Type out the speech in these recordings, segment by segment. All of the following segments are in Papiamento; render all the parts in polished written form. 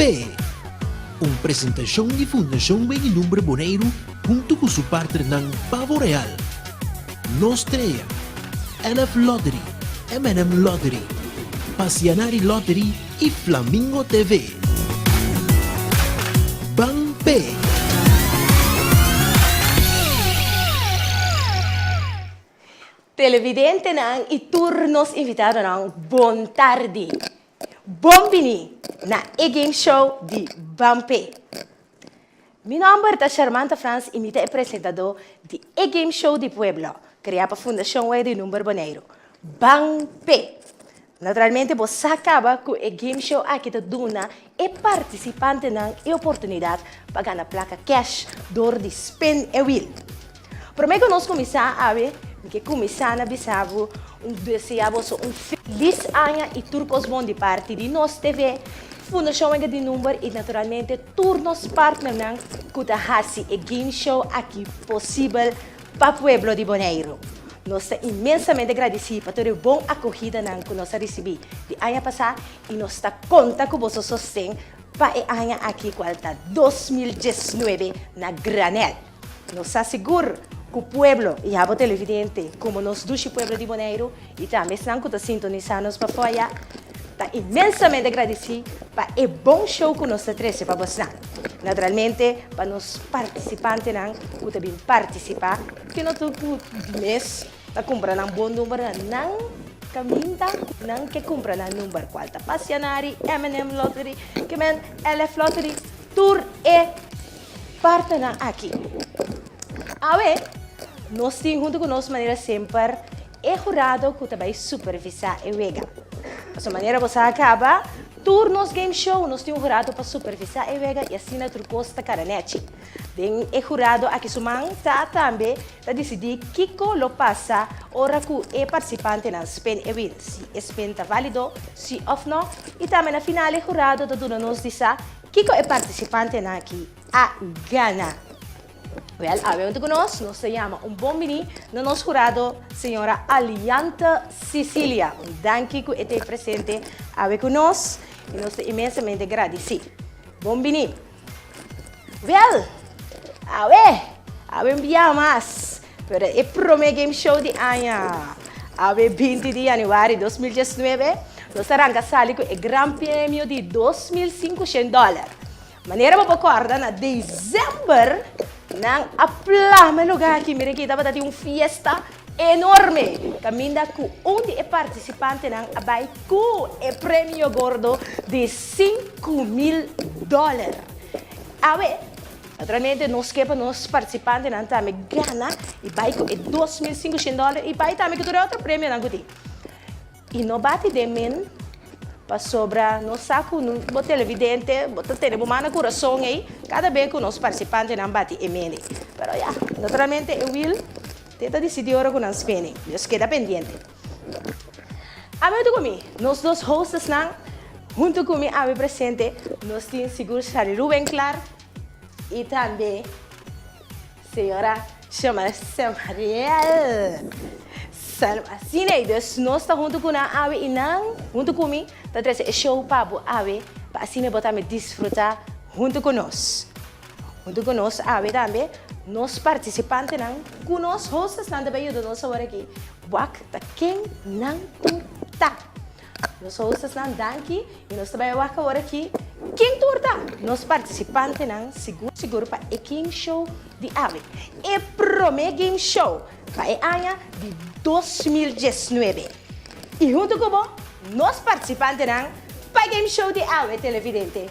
P'e! Un presentashon di Fundashon Weg'i Lumbre Boneiru huntu ku su partnernan Pavo Real, Nos Trea, LF Lottery, M&M Lottery, Pasianari Lottery i Flamingo TV. Ban P'e! Televidentenan i tur nos invitadonan bon tardi. Bon bini na e game show di Ban P'e. Mi nomber ta Sharmanta Frans i mi ta e presentadó di e game show di pueblo, kreá pa Fundashon Wei di Number Boneiru, Ban P'e. Naturalmente bo sa kaba ku e game show aki ta duna e partisipantenan e oportunidat pa gana plaka kèsh dor di spin e wil. Promé ku nos kuminsá awe, mi ke kuminsá na bisa bo un deseá boso un felis aña i tur kos bon di parti di nos TV, Fundashon Wega di Number i naturalmente tur nos partnernan ku ta hasi e game show aki posibel pa pueblo di Boneiru. Nos ta inmensamente gradisí pa tur e bon akohidanan ku nos a risibí di aña pasá i nos ta konta ku boso sosten pa e aña aki kual ta 2019 na granèl. Nos sa sigur ku pueblo i abo televidente komo nos dushi pueblo di Boneiru i tambe esnan ku ta sintonisá nos pafó ayá ta inmensamente gradisí pa e bon show ku nos ta trese pa bosnan. Naturalmente pa nos partisipantenan ku ta bin partisipá. Ke no tur ku mes ta kumpra nan bon number na nan kaminda ku nan ke kumpra nan number kual ta Pasianari, M&M Lottery, ke men LF Lottery, tur e partnernan aki. Awe nos tin huntu ku nos manera semper e hurado ku ta bai supervisá e wega. Pasobra manera bo sa kaba tur nos game show nos tin un hurado pa supervisá e wega i asina tur kos ta kara nèchi. Den e hurado aki su man ta tambe ta disidí kiko lo pasa ora ku e partisipantenan spin e win, si e spin ta válido, si òf nò, i tambe na final e hurado ta duna nos di sa kiko e partisipantenan aki a gana. Wèl, awe huntu ku nos, nos ta yama un bon biní na nos hurado señora Aliante Cicilia. Un danki ku e ta presente awe ku nos i nos ta inmensamente gradisí. Bon biní! Wel, awe, awe un bia mas, pero e prome game show di aña. Awe 20 di januari 2019, nos ta ranka sali ku e gran premio di 2500 dòler. Manera bo por kòrda na december nan a plama e lugá aki, mira aki tabata tin un fiesta enorme kaminda ku un di e partisipantenan a bai ku e premio gordo di 5000 dòler. Awe, naturalmente nos ke pa nos partisipantenan tambe gana i bai ku e 2500 dòler i bai tambe ku tur e otro premionan ku tin. I no bati den min, pasobra nos sa ku bo televidente, bo ta tene bo man na kurason ei kada be ku nos partisipantenan bati e mene. Pero ya, naturalmente e wil te ta disidí ora ku nan spene. Dios keda pendiente. Awe huntu ku mi, nos dos hostesnan huntu ku mi awe presente, nos tin sigur Shari Ruben Clark i tambe Señora Xiomara Samariel. Asina ei, dus nos ta huntu ku nan awe i nan huntu ku mi ta trese e show pa bo awe pa asina bo tambe disfruta huntu ku nos. Huntu ku nos awe tambe nos partisipantenan ku nos hostesnan ta bai yuda nos awor aki wak ta ken nan tur ta. Nos hostesnan danki i nos ta bai wak awor aki ken tur ta nos partisipantenan sigur sigur pa e game show di awe. E prome game show pa e aña di 2019. I huntu ku bo nos partisipantenan pa e game show di awe televidente.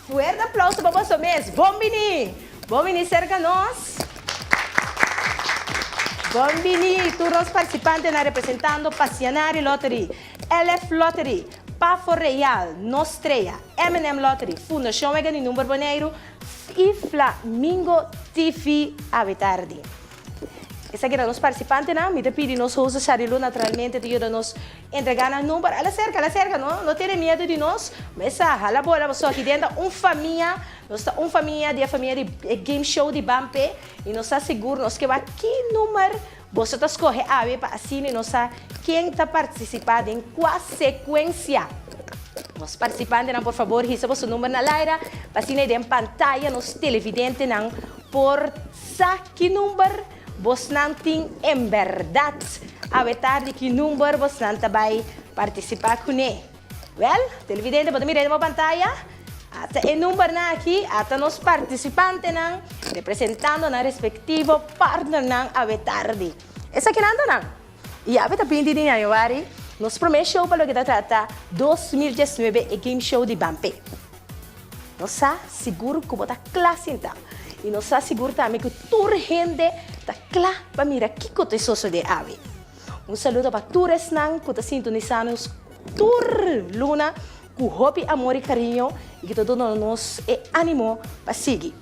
Fuerte aplauso pa boso mes. Bon bini! Bon bini serka nos. Bon bini tur nos partisipantenan representando Pasianari Lottery, LF Lottery, Pafo Real, Nostrea, M&M Lottery, Fundashon Wega di Number Boneiru i Flamingo TV awe tardi. Esaki ta nos partisipantenan. Mi ta pidi nos host Sharilu naturalmente ta yuda nos entrega nan number. Hala serka, hala serka, no, no tene miedu di nos. Mesa, hala bola, pasobra aki den ta un famia, nos ta un famia di e famia di e game show di Ban P'e i nos ta sigur nos ke wak ki number boso ta skohe awe pa asina nos sa ken ta partisipá den kua sekuensia. Nos participantenan por fabor hisa boso number na laira pa asina den pantaya nos televidentenan por sa ki number bosnan tin en berdad. Awe tardi ki number bosnan ta bay participa cune. Wel, televidente bo ta mira den bo pantaya? Ata e numbernan aki, ata nos participantenan representando nan respectivo partnernan awe tardi. Esakinan ta nan. I awe ta 20 di januari, nos promé show pa loke ta trata 2019 e game show di Bampe. Nos sa sigur ku bo ta kla sinta i nos sa sigur tambe ku tur hende ta kla pa mira kiko ta sosodé awe. Un saludo pa tur esnan ku ta sintonisá nos tur luna ku hopi amor i kariño i ku ta duna nos e ánimo pa sigui.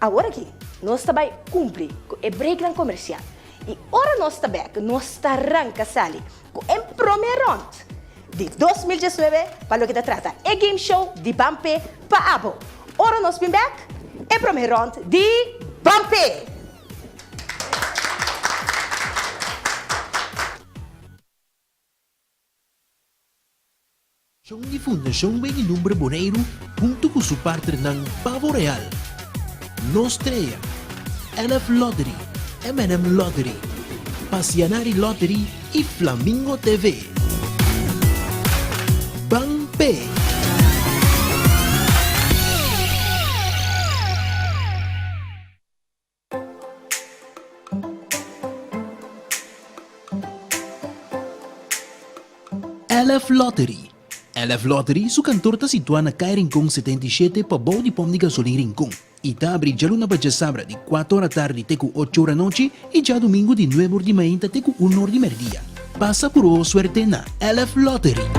Awor aki nos ta bai kumpli ku e breaknan komersial i ora nos ta bèk nos ta ranka sali ku e promé rònt di 2019 pa loke ta trata e game show di Ban P'e pa abo. Ora nos bin bèk e promé rònt di Ban P'e! Shon di Fundashon Bay di Lumbre Boneiru huntu ku su partnernan Pavo Real, Nos Strea, LF Lottery, M&M Lottery, Pasianari Lottery i Flamingo TV. Ban p'e! LF Lottery. LF Lottery su kantor ta situá na Kai Rincon 77 pabou di pòmp di gasolin Rincon i ta abri djaluna pa djasabra di kuater ora tardi te ku ocho ora anochi i djadumingu di nuebe or di mainta te ku un or di mèrdia. Pasa puró suerte na LF Lottery.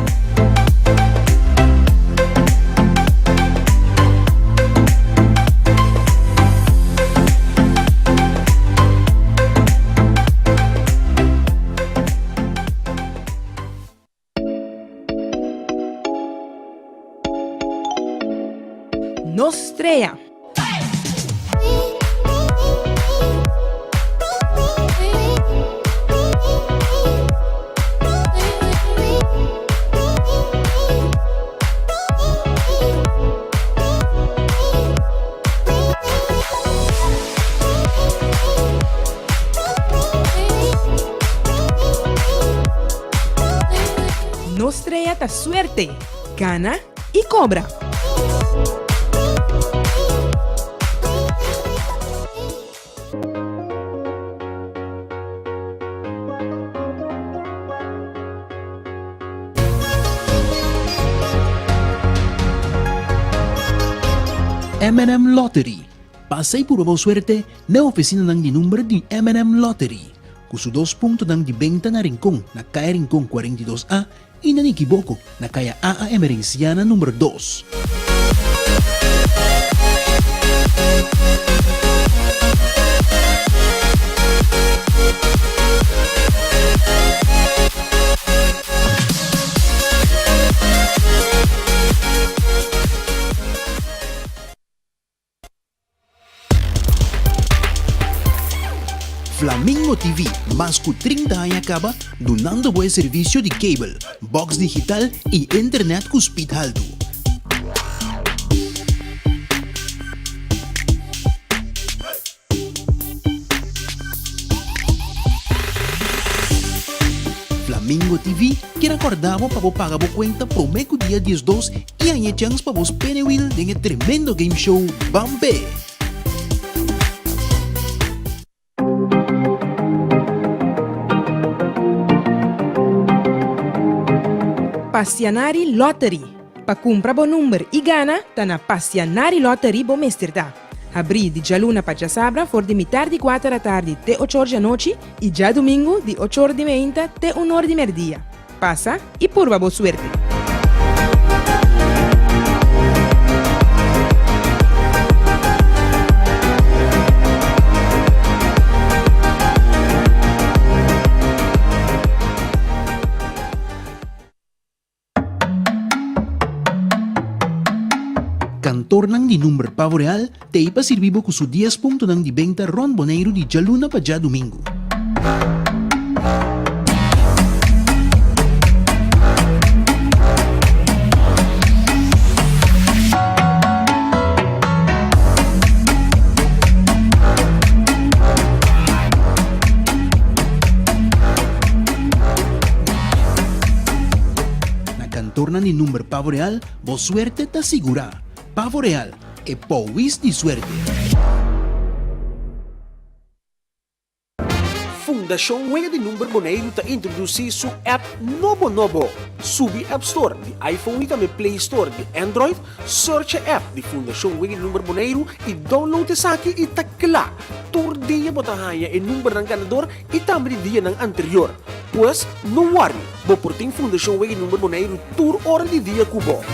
Nos strea. Nos strea ta suerte, gana i kobra. M&M Lottery, Pasa y purba bo suerte na e oficinanan di number di M&M Lottery, cu su dos puntonan di benta na Rincon na Caya Rincon 42 A I na Nikiboko, na kaya AA Emerenciana number dos. Flamingo TV mas ku 30 aña kaba dunando bo e servisio di cable, box digital i internet ku speed haltu. Flamingo TV kier a kòrda bo pa bo paga bo kuenta promé ku dia 12 I haña chèns pa bo spene wil den e tremendo game show Ban P'e! Passianari Lottery. Pa kumpra bo number i gana ta na Passianari Lottery bo mester ta. Habrí di djaluna pa djasabra for di mitar di kuater atardi te ochor djanochi i djadumingu di ochor di meinta te unor di merdia. Pasa i purba bo suerte. Kantornan di number Pavo Real t'ei pa sirbi bo ku su dies puntonan di benta rònt Boneiru di djaluna pa djadumingu. kantornan di number Pavo Real, bo suerte ta sigurá. Pavo Real, e powis di suerte. Fundashon Wega di Number Boneiru ta introdusí su app nobo nobo. Subi App Store di iPhone i tambe Play Store di Android, search e app di Fundashon Wega di Number Boneiru i download esaki i ta kla! Tur dia bo ta haña e numbernan ganador i tambe di dianan anterior. Pues, no worry, bo por tin Fundashon Wega di Number Boneiru tur ora di dia ku bo.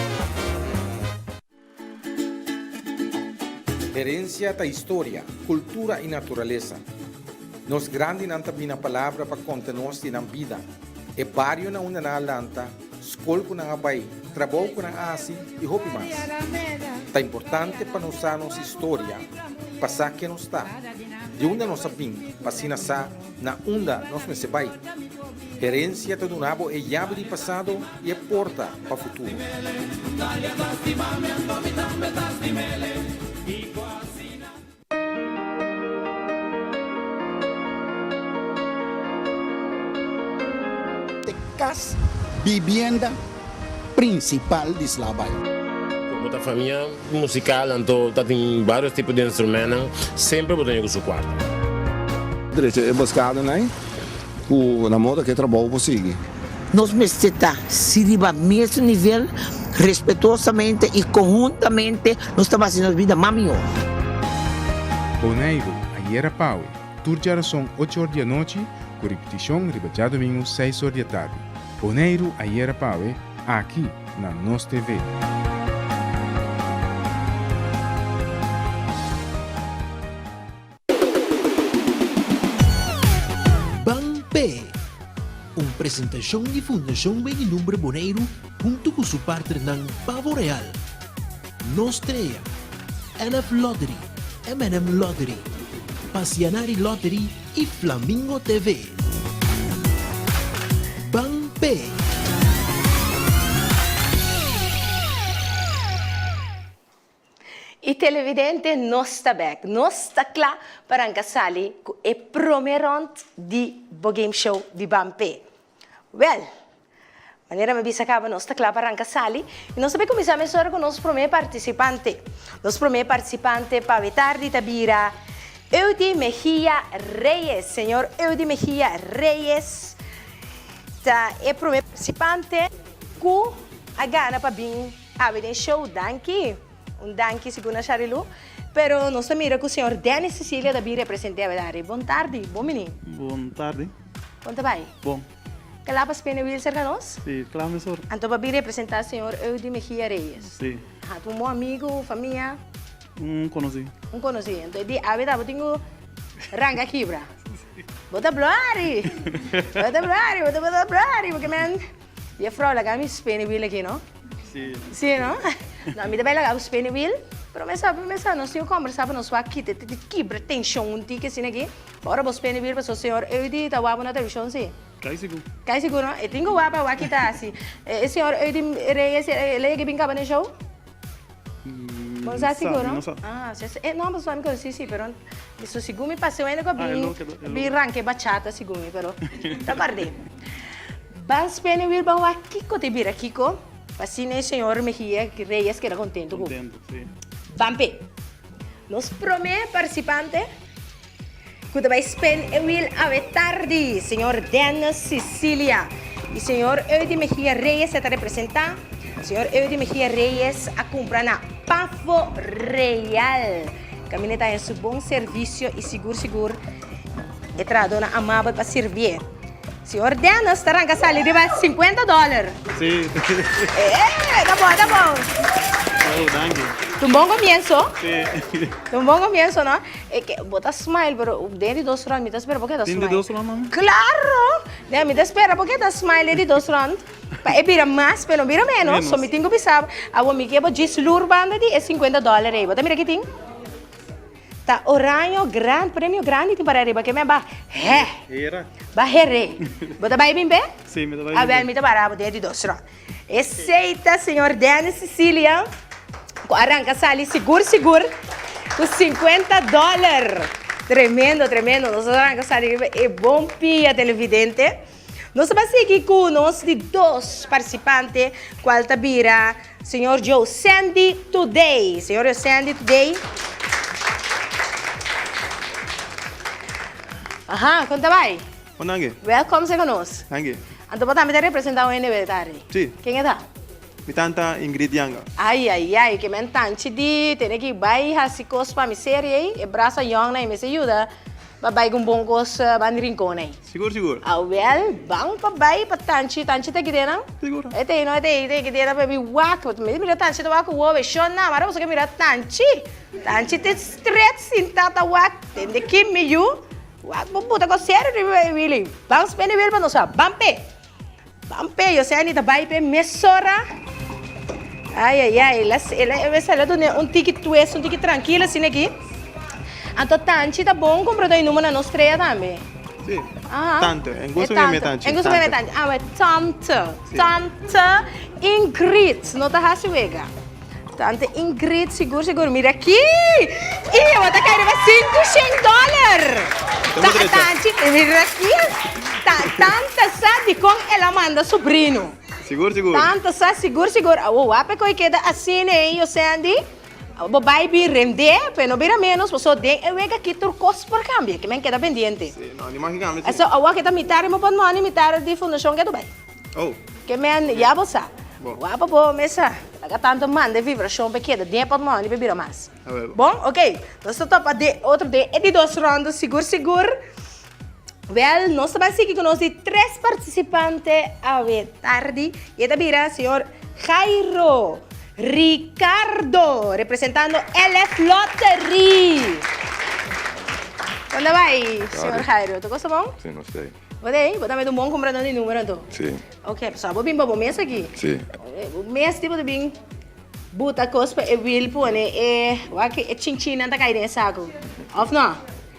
Herensia ta historia, kultura i naturalesa. Nos grandinan ta bina palabra pa konta nos di nan bida, e bario na unda nan a lanta, skol ku nan a bai, trabou ku nan a hasi i hopi mas. Ta importante pa nos sa nos historia pa sa ken nos ta, di unda nos a bin pa asina sa na unda nos mester bai. Herensia ta duna bo e yabi di pasado i e porta pa futuro. E kas bibienda prinsipal di Slabay. Como ta famia musical anto ta tin varios tipo di instrumentnan, semper bo ta yega cu su cuarto. Drecha e buskadonan ku na moda ku e trabou por sigui. Nos mester ta si riba mes nivel, respetuosamente y conhuntamente nos ta basi nos bida mas mihor. Boneiru, ayera pawe, tur djarason ocho or di anochi, ku ripitishon riba djadumingu seis or di atardi. Boneiru, ayera pawe, aki na Nos TV. Ban P'e! Un presentashon di Fundashon Weg'i Lumbre Boneiru huntu ku su partnernan Pavo Real, Nos Trea, NF Lottery, MNM Lottery, Pasianari Lottery i Flamingo TV. Ban P'e! Y televidente nos ta bek, nos ta cla pa ranca sali cu e prome rond di bo game show di Ban P'e. Wel, manera mi a bisa caba nos ta cla pa ranca sali y nos ta bay cuminsa mesora cu nos prome participante. Nos prome participante pa awe tardi ta bira Eudy Mejia Reyes. Señor Eudy Mejia Reyes ta e prome participante cu a gana pa bin. Awe den show, danki. Un danki sigur na Sharilu. Pero nos ta mira ku señor Dennis Cecilia ta bin represente awe dari. Bon tardi, bon bini. Bon tardi. Kon ta bai? Bon. Kla pa spende wiel serka nos? Si, kla mesora. Anto pa bin representa señor Eudy Mejia Reyes. Si. Aha, ta un bon amigu, famia? Un konosí. Un konosí. Anto e di awe ta bo tin ku ranka kibra. Si. Bo ta blari. Bo ta blari, bo ta blari, porque men. Juffrouw, laga mi spin e wiel aki, no? Sí. Sí, no? No, mi ta bai laga bo spin e wiel, pero mi sa, mi sa, nos tin ku kombersá pa nos wak kita e kibra tenshon un tiki asina aki. Pa ora bo spin e wiel pasobra señor Eudy ta wak bo na televishon, sí? Kai sigur. Kai sigur, no? E tin ku wak pa wak kita hasi. E señor Eudy Reyes, el a yega bin kaba den show? Bo no sa sigur, no? Ah, si e no, pasobra mi konosí sí, pero so sigur mi paseo hende ku a bin, bin ranka e bachata sigur mi, pero ta kòrd'é. Ban spene wil ban wak kiko te bira kiko, pa asina e señor Mejia Reyes keda kontentu ku. Kontentu, sí. Ban p'e. Nos promé partisipante ku ta bai spin e wil awe tardi, señor Dennis Cicilia. I señor Eudy Mejia Reyes e ta representá. Señor Eudy Mejia Reyes a kumpra na Pavo Real. Kaminda ta haña su bon servisio i sigur sigur e trahadónan amabel pa sirbié. Señor Dennis ta ranka sali riba 50 dòler. Sí. Eh, ta bon, ta bon. Oh, danki. Ta un bon comienzo. Sí. Ta un bon comienzo, no? E ke, bo ta smile, pero den di dos rond mi ta spera bo keda smile. Den di dos rond, mami? Claro! Den mi ta spera bo keda smile den di dos rond. Pa e bira mas, pero no bira menos. So mi tin ku bisa, awor mi ke bo djis lur banda di e 50 dòler ei. Bo ta mira ki tin? Ta oraño gran, premio grandi tin para ariba ke men ba he. Hera. Ba heré. Bo ta bai bin be? Sí, mi ta bai bin be. Awel, mi ta para bo den di dos rond. Esei ta señor Dennis Cecilia ku a ranka sali sigur sigur ku 50 dòler. Tremendo, tremendo. Nos a ranka sali riba e bon pia televidente. Nos ta bai sigui ku nos di dos partisipante kual ta bira señor Joe Sandy Today. Señor Joe Sandy Today. Aha, kon ta bai? Bon danki. Welkom serka nos. Danki. Anto bo tambe ta representa un hende wet ari? Si. Ken e ta? Mi tanta Ingrid Yanga. Ai ai ai, ke men tanchi di tene ki bai hasi kos pa mi serie ei, e brasa yong nan ei mester yuda pa bai ku un bon kos ban di rincon ei. Sigur sigur. Awel, ban pa bai pa tanchi, tanchi ta kite nan? Sigur. E te no e te e te kite nan pa mi wak, mi mira tanchi ta wak ku wowo e shon nan, mara boso ke mira tanchi, tanchi te stret sinta ta wak, tende ki mi yu, wak bo buta kos serio riba e wili, ban spende wil pa nos wak, ban p'e. Ban p'e, Yoseni ta bai p'e mesora. Ai, ai, ai, el a, el a, el a dun'é un tiki twist, un tiki trankil asina aki. Anto Tanchi ta bon kumpra doi number na nos trea tambe. Sí. Aha. Tante, en gusto mi mi Tanchi. En gusto mi mi Tanchi. Ah, we tante. Sí. Tante Ingrid, no ta hasi wega. Tante Ingrid, sigur, sigur. Mira aki! I bo ta kai riba 500 dòler! Ta mucho derecha. Tanchi, mira aki! Ta, tanta sa dikon el a manda sobrino. Sigur, sigur. Tanta sa, sigur, sigur. Awo, wak ku e keda asina ei, yo Sandy. Bo bai bin rendé, pero no bira ménos, pasobra den e wega aki tur kos por kambia, ke men keda pendiente. Sí, no, ni mag kambia, sí. Eso, awo aki ta mitar di mi pòtmòni, mitar di fundashon ke Dubai. Oh. Ke men ya bo sa. Bon. Wapa bo mesa. Laga tanto manda e vibrashon pa e keda den e pòtmòni pa e bira mas. Awel. Bon, ok. Nos ta topa den otro den e di dos rondo sigur sigur. Wèl, nos ta bai sigui ku nos di tres partisipante awe tardi. I e ta bira señor Jairo Ricardo, representando LF Lottery. Kon ta bai, señor Jairo? Tur kos ta bon? Sí, nos ta ei. Bo ta ei? Bo ta mete un bon kumpradó di numero anto? Sí. Ok, pasobra bo bin pa bo mes aki. Sí. Bo mes tipo ta bin buta kos pa e wiel pone e wak e chinchinnan ta kai den e saku. Of no?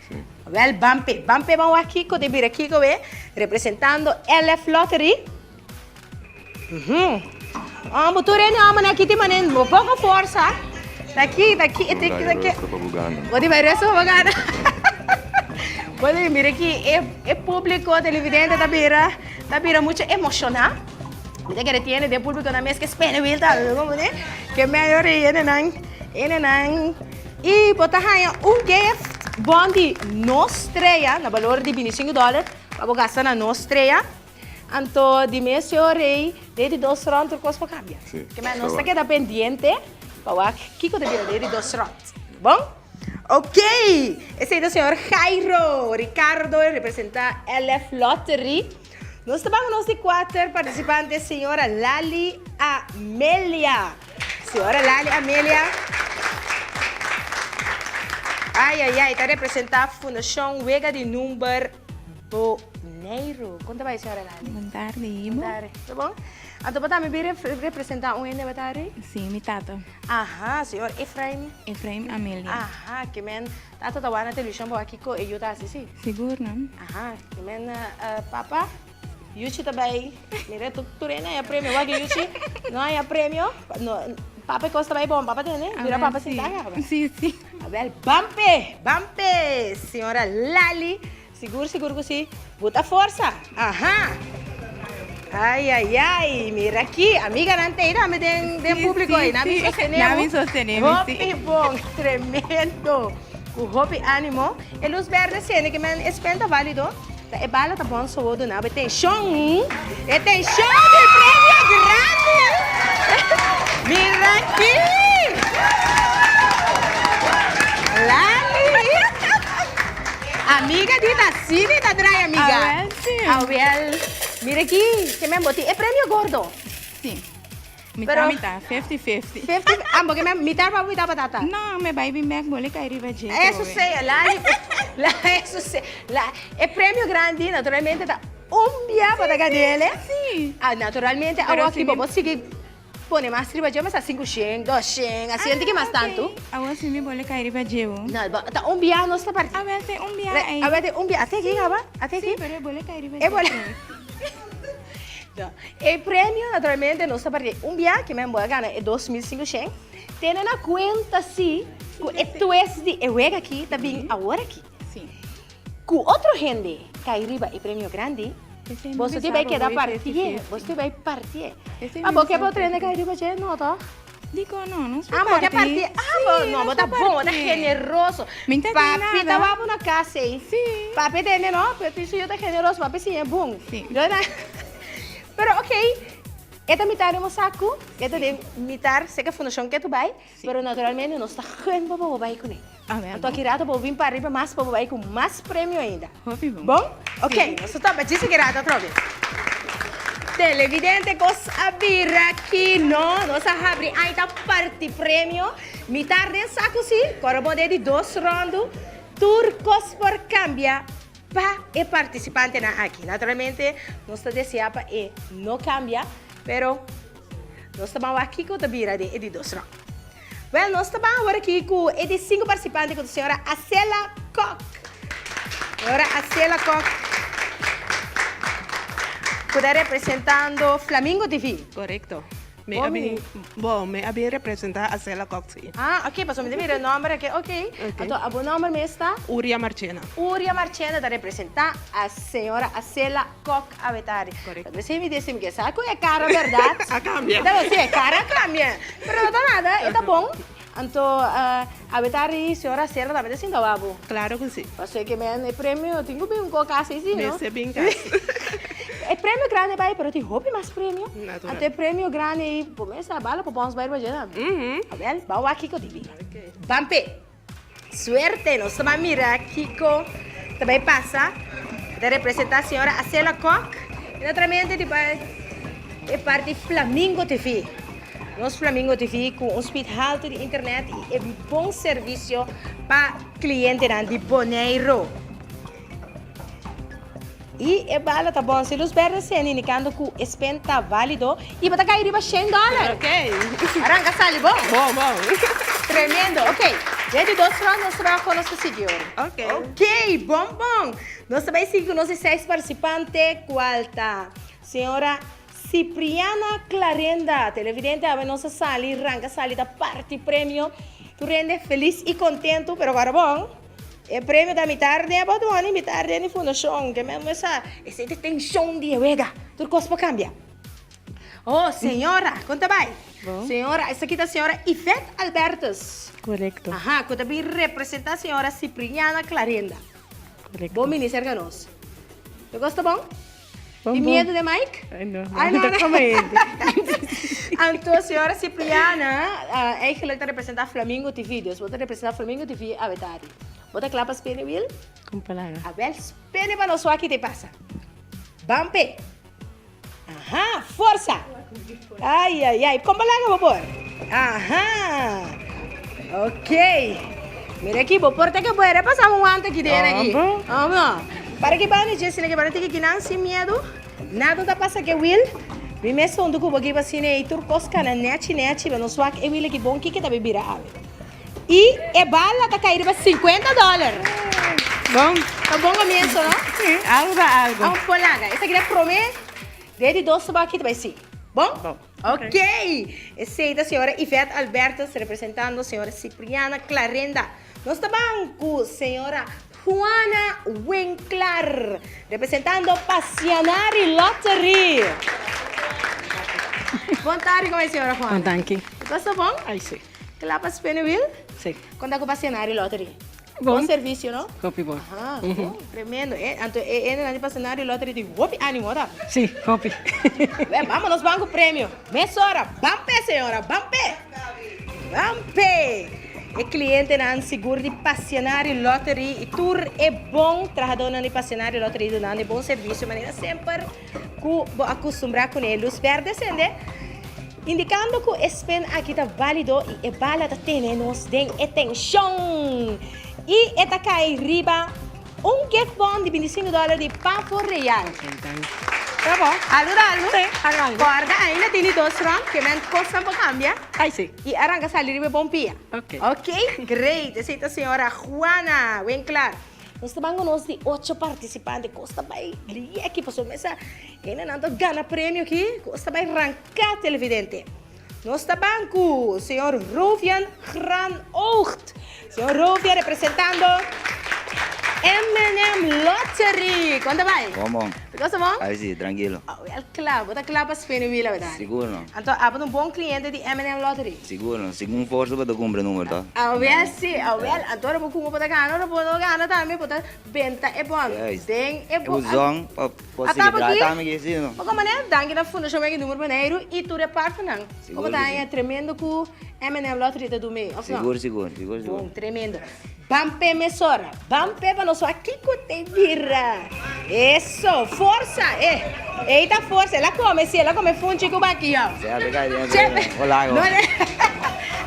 Sí. Wèl ban p'e. Ban p'e ban wak kiko ta bira kiko we, representando LF Lottery. Uhum. Bo tur hende homber aki tin manera bo poko forsa. Ta aki, ta aki, ta aki, ta aki. Bo tin bai resto pa bo gana. Bo tin mira aki e e publico televidente ta bira ta bira mucho emociona. Mi ta kere tiene den publico nan mes ke spene wil ta como ne. Ke medio rei hendenan hendenan y bo ta haya un gift bon di nos strea na balor di binticinco dollar pa bo gasta na nos strea. Anto di mes yo rei den di dos rond tur kos por kambia. Sí, Ke men nos ta keda pendiente pa wak kiko ta bira den di dos rond. Bon? Ok! Esei ta señor Jairo Ricardo representa LF Lottery. Nos ta ban nos di kuater partisipante señora Lali Amelia. Señora Lali Amelia. Ai ai ai ta representa Fundashon Wega di Number Boneiru. Kon ta bai señora Lali? Bon tardi, Ibo. Bon tardi. Ta bon? Anto bo tambe bin representa un hende bo tardi? Si, mi tata. Aha, señor Efraim. Efraim Amelia. Aha, ke men tata ta wak na televishon pa wak kiko e yu ta hasi, si? Sigur, no? Aha, ke men papa, Yuchi ta bai, mira tur hende a haña premio, wak Yuchi no a haña premio, no, papa e kos ta bai bon, papa tende, mira papa sinta kaba. Si, si. Awel, ban p'e, ban p'e, señora Lali. Sigur sigur ku si. Bo ta forsa. Aha. Ai ai ai, mira aki, amiganan ta ei tambe den den publico ei. Nan mi sostené bo. Nan mi sostené mi, si. Hopi bon, tremendo. Ku hopi animo. E lus berde sende ke men e spend ta valido. Ta e bala ta bon sowo duna bo e tenshon. E tenshon di premio grandi. Mira aki. Lali. Amiga di ta asina e ta draai amiga. Awel si. Awel. Mira aki, ke men bo tin e premio gordo. Si. Mita mita, fifty fifty. Fifty, ah bo ke men mita pa bo mita pa tata? No, me bai bin bek bo le kai riba dje. Eso sea, la la eso sea. La e premio grandi naturalmente ta un bia pa ta ganele. Si. Ah naturalmente awor aki bo por sigui Pone mas riba dje, mester 500, 200, asina tin ki mas tantu. Awor si mi bole kai riba dje bo. No, ta un bia nos ta parti. Awel te un bia ei. Awel te un bia, ate aki kaba? Ate aki? Si, pero e bole kai riba dje. E bole. No, e premio naturalmente nos ta parti un bia, ke men bo a gana e 2500. Tene na kuenta si ku e twist di e wega aki ta bin awor aki. Si. Ku otro hende kai riba e premio grandi. Boso tin bai keda partié, boso tin bai partié. Ah, bo ke bo trende kai riba dje? No, toh? Dikon no? Nos por Ah, bo ke parti. partié. Ah, bo, Sí, no, bo nos ta por bon, bo ta parti. generoso. Mi ta tin Papi ta nada. wak bo na kas ei. Sí. Papi tende, no? Papi suyo ta generoso, papi siña bon. Sí. Yo na Pero okey, e ta mitar den bo saku, e ta den mitar seka fundashon ke tu bai, pero naturalmente nos ta gun pa bo bai kuné. Anto aki rato bo bin pa riba mas pa bo bai ku mas premio ainda. Hopi bon. Bon? Ok, nos ta topa djis aki rato atrobe. Televidente kos a bira aki no, nos a habri ai ta parti premio. Mitar den saku si, kòrda bo den di dos ròndu, tur kos por kambia pa e partisipantenan aki. Naturalmente nos ta desea pa e no kambia, pero nos ta ban wak kiko ta bira den e di dos ròndu. Wel, nos ta ban awor aki ku e di sinku partisipante ku ta señora Acela Kok. Señora Acela Kok ku ta representando Flamingo TV. Korekto. Mi a bin, bon, mi a bin representá Acela Kok sí. Ah, ok, pasobra mi ta mira e nòmber aki, ok. Anto abo nòmber mes ta? Uria Marchena. Uria Marchena ta representá a señora Acela Kok Awetari. Correcto. Recién mi deci mi ke sa cu e cara berdad. A cambia. Ta si e cara a cambia. Pero no ta nada, e ta bon. Anto Awetari señora Sera tambe ta sinta wabo. Claro cu si. Pasobra ke men e premio tin cu bin un co casi si no. Mester bin cas. E premio grandi bay pero tin hopi mas premio. Natural. Anto e premio grandi ey bo mester a bala pa bons bay riba dje tambe. Awel, ban wak kico tin bin. Ban pe. Suerte, nos ta bai mira kiko ta bai pasa. Ta representa señora Acela Kok y naturalmente di bai e parti Flamingo TV. Nos Flamingo TV cu un speed halto di internet y e bon servicio pa clientenan di Boneiro. Y e bala ta bon. Si luz berde sende indicando cu e spin ta valido y bo ta cay riba shen dollar. Ok. Arranca sali bon. Bon, bon. Tremendo. Ok. Den di dos round nos ta bay con nos ta sigui ora. Ok. Ok, bon bon. Nos ta bay sigui cu nos di seis participante cual ta señora Cipriana Clarenda. Televidente awe nos a sali, ranca sali ta parti premio. Tur hende feliz y contento, pero awor bon. E premio ta mitar den e botón y mitar den e fundashon. Ke men mester esei ta tenshon di e wega. Tur kos por kambia. Oh, señora, kon ta bai? Señora, esaki ta señora Yvette Albertus. Korekto. Aha, ku ta bin representá señora Cipriana Clarenda. Korekto. Bon bini serka nos. Tur kos ta bon? Bon, Tin bon. miedu de Mike? Ay, no, no. Ay, no, Ta no. como hende. Anto, señora Cipriana, ah, eigenlijk ta representa Flamingo TV. Dus bo ta representa Flamingo TV awe tardi. Bo ta kla pa spene wiel? Con palabra. Awel, spene pa nos wak ki te pasa. Ban p'e. Aha, forsa. Ay, ay, ay. Con palabra bo por? Aha. Ok. Mira aki, bo por ta ke bo era pasa un wanta aki den aki. Abo. Amo. Para ki banda dje sina ke banda tiki kinan sin miedu. Nada ta pasa ke wiel. Mi mes huntu ku bo aki pa sina ei tur kos kana nechi nechi, bo no swak e wiel aki bon kiko ta bira awe. I e bala ta kai riba 50 dollar. Bon. Ta bon komienso, no? Si, algo ta algo. Amo por laga. Esaki ta prome den di dos tabak aki ta bai si. Bon? Bon. Ok. Esei ta señora Yvette Albertus representando señora Cipriana Clarenda. Nos ta ban ku señora Juana Winklar representando Pasionari Lottery. Bon tardi con e señora Juana. Bon danki. Bo ta bon? Ai si. Kla pa spin e wiel? Si. Kon ta ku Pasionari Lottery? Bon servicio no? Hopi bon. Aha, bon, tremendo. E, anto e hendenan di Pasionari Lottery tin hopi animo ta? Si, hopi. Wel, bamonos ban ku premio. Mesora, ban p'e señora, ban p'e. Ban p'e. E clientenan sigur di Pasionari Lottery y tur e bon trahadornan di Pasionari Lottery dunando e bon servicio manera semper cu bo a custumbra cune. Luz berde sende. Indicando cu e spin aki ta valido y e bala ta tene nos den e tension. Y e ta cay riba un gift bon di binticinco dollar di Pavo Real. Ta bon? Algo ta algo? Sí, algo algo. Corda ainda tini dos round, ke men cosnan por cambia. Ay sí. Y a ranca sali riba e bon pia. Ok. Ok, great. Esey ta señora Juana Winklar. Nos ta ban cu nos di ocho participante. Cos ta bay lieki pasobra mesa hendenan ta gana premio aki. Cos ta bay ranca televidente. Nos ta ban cu señor Rovian Granoogd. Señor Rovian representando. M&M Lottery. Kon ta bai? Bon bon. Te kosa bon? Ai si, trankilo. Wel kla, bo ta kla pa spin e wheel awe Sigur no. Anto abo ta un bon kliente di M&M Lottery? Sigur no, segun forsa bo ta kumpra numero to. Awel si, awel, anto ora bo kumpra bo ta gana, ora bo no gana tambe bo ta benta e bon den e bon. E buzon pa por sigui traha tambe ki si no. Poko manera, danki na Fundashon Wega Numero Boneiru i tur e partnernan. Sigur ku si. Bo ta haña tremendo ku M&M Lottery ta duna of no? Sigur sigur, sigur sigur. Bon, tremendo. Ban p'e mesora, ban p'e pa nos wak kiko te bira. Eso, forsa, eh. Ey ta forsa, el a come si, el a come funchi ku bakio. Chepe, no ne,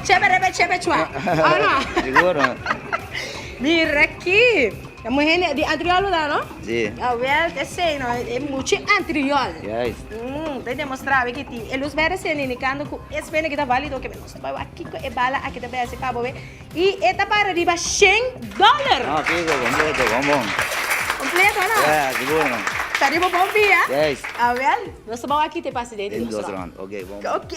chepe rebe chepe chua, o no? Siguro. Mira aki, e muhe di Antriol bo ta no? Si. Awel, esey no, e muchi Antriol. Juist. Ta demostra awe ki tin e luz berde sende indicando ku e spene ki ta valido ke nos ta bai wak kiko e bala aki ta besi pa bo be. I e ta para riba shen dòler. No, fijo, kompleto, bon bon. Kompleto, no? Yeah, sigur no. Ta riba bon pia? Yes. Awel, nos ta bou aki te pasa den di Den dos dos rond. rond, ok, bon bon. Ok,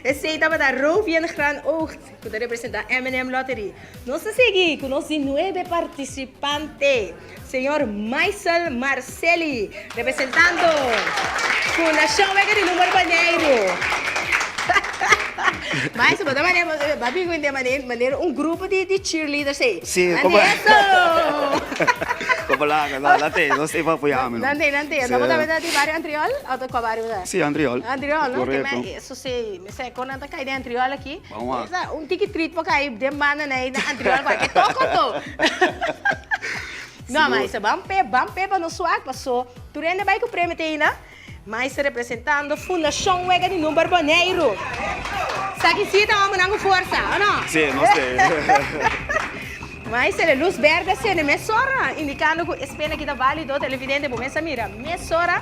esei tabata Rovien Granoogd ku ta representá M&M Lottery. Nos ta sigui ku nos di nuebe partisipante, señor Maisel Marceli, representando Fundashon Wega di Number Boneiru. Maisel, bo ta manera, bo a bin ku hende manera un grupo di cheerleaders ei. Sí, Nan como eso! Como la, la, la te, nos te pa apoyá mi. Nan te, nan te. Sí. Bo tabata di bario Antriol o ta kua bario bo ta? Sí, Antriol. Antriol, no? Correcto. Eso sí, mi sa kon nan ta kai den Antriol aki. Vamos a. Esa, un tiki treat por kai den banda na na Antriol kwa ke toko to. No, ma isa ban pe, ban pe pa nos swak paso tur hende bai ku premio te ainda. Ma isa representando Fundashon Wega di Number Boneiru. Sa ki si ta homennan ku forsa, o no? Si, nos te. Ma isa e luz berde sende mesora, indikando ku e spena ki ta valido, televidente bo mes a mira mesora.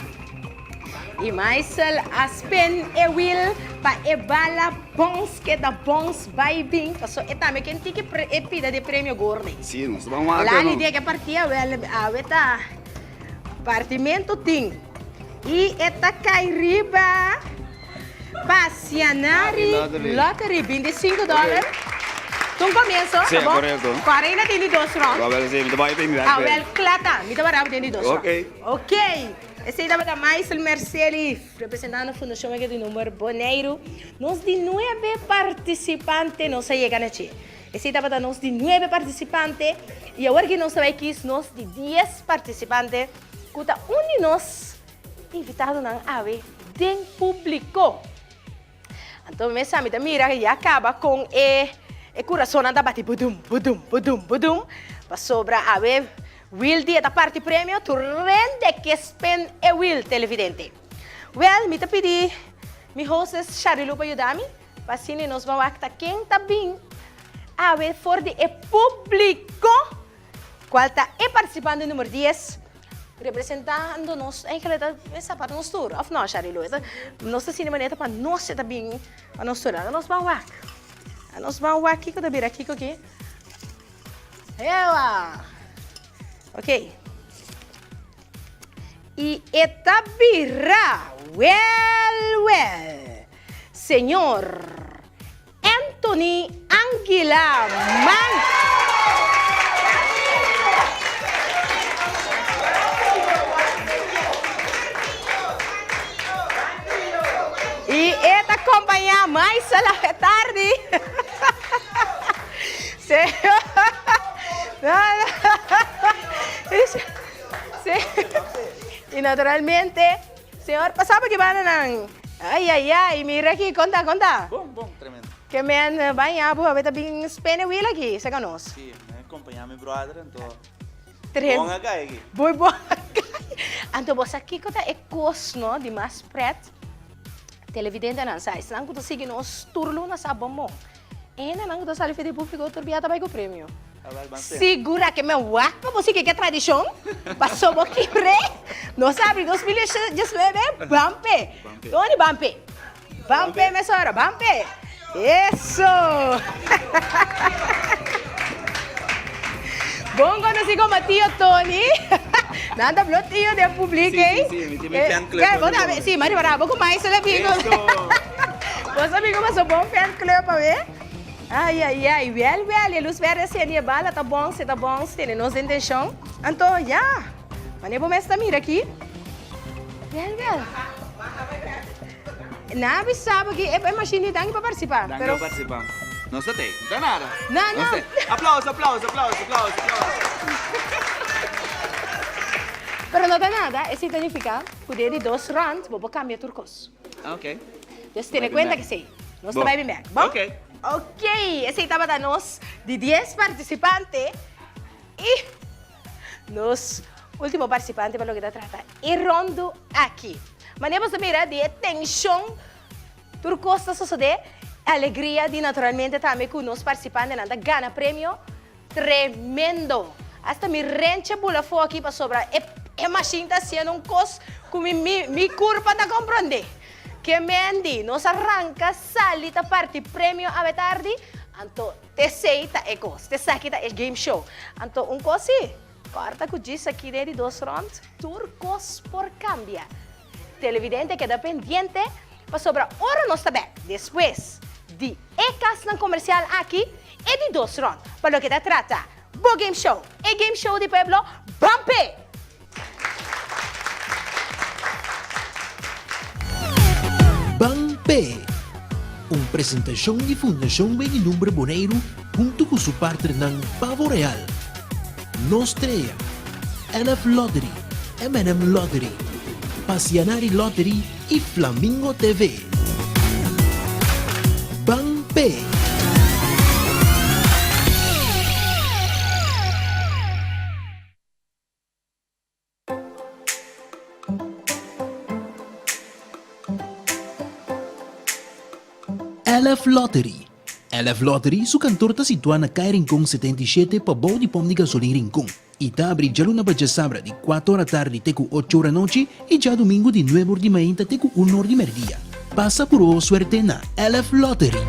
I Maisel a spin e wiel pa e bala bons keda bons bai bin paso e tambe ken tiki e pida di premio gordi. Sí, nos ta ban wak Lani dia ke partia wel awe ta partimento tin i e ta kai riba Pasianari Lottery 25 dollar. Ta un comienso, Sí, ta bon? correcto. Kore ainda tin di dos rond. Awel sí, mi ta bai bin bek. Awel kla ta, mi ta wara bo den di dos rond. Ok. Ok. Esei tabata Maisel Merceli, representando Fundashon Wega di Number Boneiru. Nos di nuebe partisipante nos a yega na dje. Esei tabata nos di nuebe partisipante i awor ki nos ta bai kis nos di dies partisipante ku ta un di nos invitadonan awe den públiko. Anto mesa mi ta mira ya kaba kon e e kurasonnan ta bati budum budum budum budum pasobra awe Will di e ta parti premio tur rende ke spend e Will televidente. Wel mi ta pidi mi hostess Sharilu pa yuda mi pa asina nos ban wak ta ken ta bin awe for di e publico Cual ta e participante numero dies representando nos, eigenlijk ta mester pa nos tur, of no Sharilu? Esta nos ta sinti manera ta pa nos e ta bin pa nos tur. Laga nos ban wak. Laga nos ban wak kiko ta bira kiko aki. Ewa! Ok. I e ta bira wel wel. Señor. Anthony Anguila Man. I e ta kompañá Maisel awe tardi. I naturalmente. Señor, pasa pa ki banda nan. Ay, ay, ay, mira aki, konta, konta. Bon, bon, tremendo. Ke men baña bo awe ta bin spene wheel aki, seka nos. Si, mi a kompañá mi brother, anto Trem. bon a kai aki. Boy bon a kai. Anto bo sa kiko ta e kos no di mas pret? Televidentenan sa, esnan ku ta sigui nos tur luna sa bon bon. E hendenan ku ta sali for di públiko tur bia ta bai ku premio. Sigura ke men wak pa bo sigui ke tradishon, paso bo kibre. Nos a abri 2019, ban p'e. Tony, ban p'e. Ban p'e mesora, ban p'e. Eso! Bon konosí komo Tio Tony. Nan ta blo tio den publik ei. Sí, sí, mi tin mi fan club. Bo tambe, sí, mari para bo ku Maisel a bin. Bo sa bin ku boso bon fan club awe. Ai ai ai, wel wel, e luz berde a sende e bala ta bons, e ta bons, tene nos den tenshon. Anto ya, manera bo mes ta mira aki. Wel wel. Nan a bisa bo ki e machine di danki pa participa. Danki pa participa. Nos ta tey. No ta nada. No, no. Nos tey. Aplauso, aplauso, aplauso, aplauso, aplauso. Pero no ta nada, esey ta nifica cu den di dos round bo por cambia tur cos. Ok. Dus tene cuenta cu esey. Nos ta bay bin bek. Bon? Ok. Ok, esey tabata nos di dies participante. I nos ultimo participante pa loke ta trata e rondo aki. Manera boso mira di e tension tur cos ta sosode, alegria di naturalmente tambe cu nos participantenan ta gana premio tremendo. Hasta mi renchi bula afo aki pasobra e e machine ta haciendo un cos cu mi mi mi curpa ta comprende. Ke Mandy, nos a ranca sali ta parti premio awe tardi, anto T'esei ta e kos. T'esaki ta e game show. Anto un kos si, kòrta ku djis aki den di dos rònt, tur kos por kambia. Televidente keda pendiente pasobra ora nos ta bèk despues di e kasnan komersial aki, e di dos rònt pa loke ta trata bo game show, e game show di pueblo, ban p'e! Ban P'e! Un presentashon di Fundashon Weg'i Lumbre Boneiru huntu ku su partnernan Pavo Real, Nos Trea, LF Lottery, M&M Lottery, Pasianari Lottery i Flamingo TV. Ban P'e! LF Lottery LF Lottery su kantor ta situá na Kai Rincon 77 pabou di pòmp di gasolin Rincon i ta abri djaluna pa djasabra di kuater ora tardi te ku ocho ora anochi i djadumingu di nuebe or di mainta te ku un or di mèrdia. Pasa purba bo suerte na LF Lottery.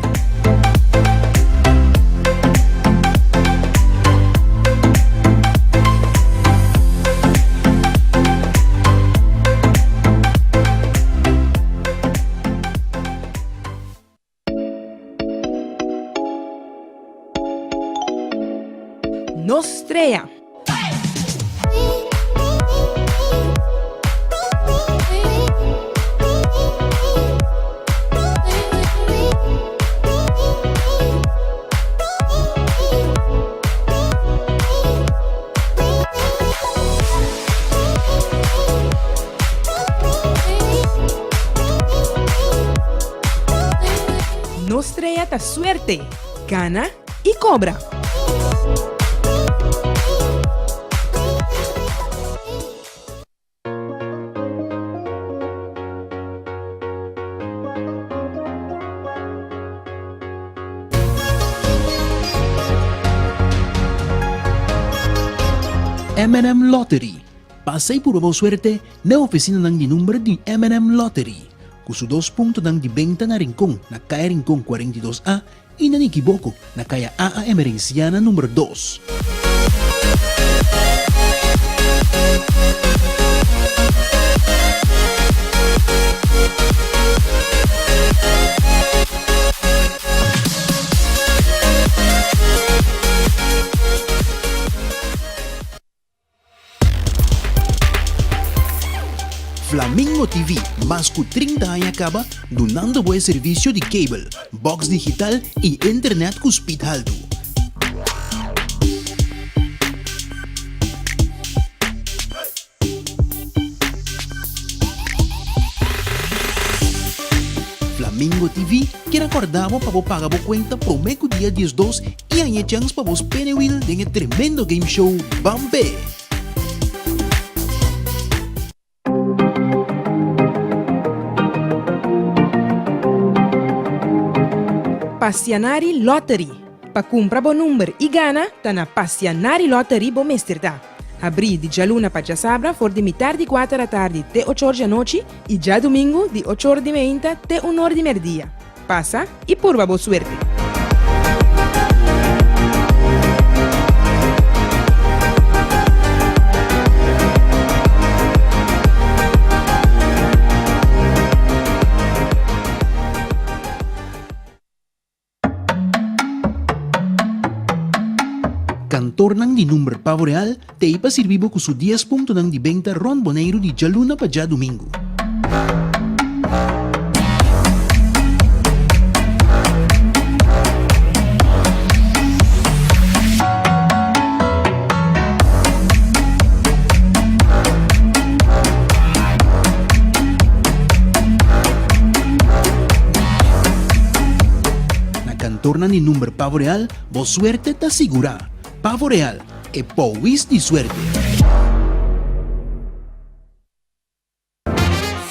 Nos strea. Nos strea ta suerte, gana i kobra. M&M Lottery, Pasa y purba bo suerte na e oficinanan di number di M&M Lottery, cu su dos puntonan di benta na Rincon na Caya Rincon 42 A y na Nikiboko na Caya AA Emerenciana number dos. Flamingo TV mas ku 30 aña kaba dunando bo e servisio di cable, box digital i internet ku speed haltu. Flamingo TV kier a kòrda bo pa bo paga bo kuenta promé ku dia 12 i haña e chèns pa bo spin e wil den e tremendo game show Ban P'e! Passianari Lottery. Pa kumpra bo number i gana ta na Passianari Lottery bo mester ta. Habrí di djaluna pa djasabra for di mitar di kuater atardi te ochor djanochi i djadumingu di ochor di meinta te unor di merdia. Pasa i purba bo suerte! Kantornan di number Pavo Real t'ei pa sirbi bo ku su dies puntonan di benta rònt Boneiru di djaluna pa djadumingu. Na kantornan di number Pavo Real Bo suerte ta sigurá. Pavo Real, e powis di suerte.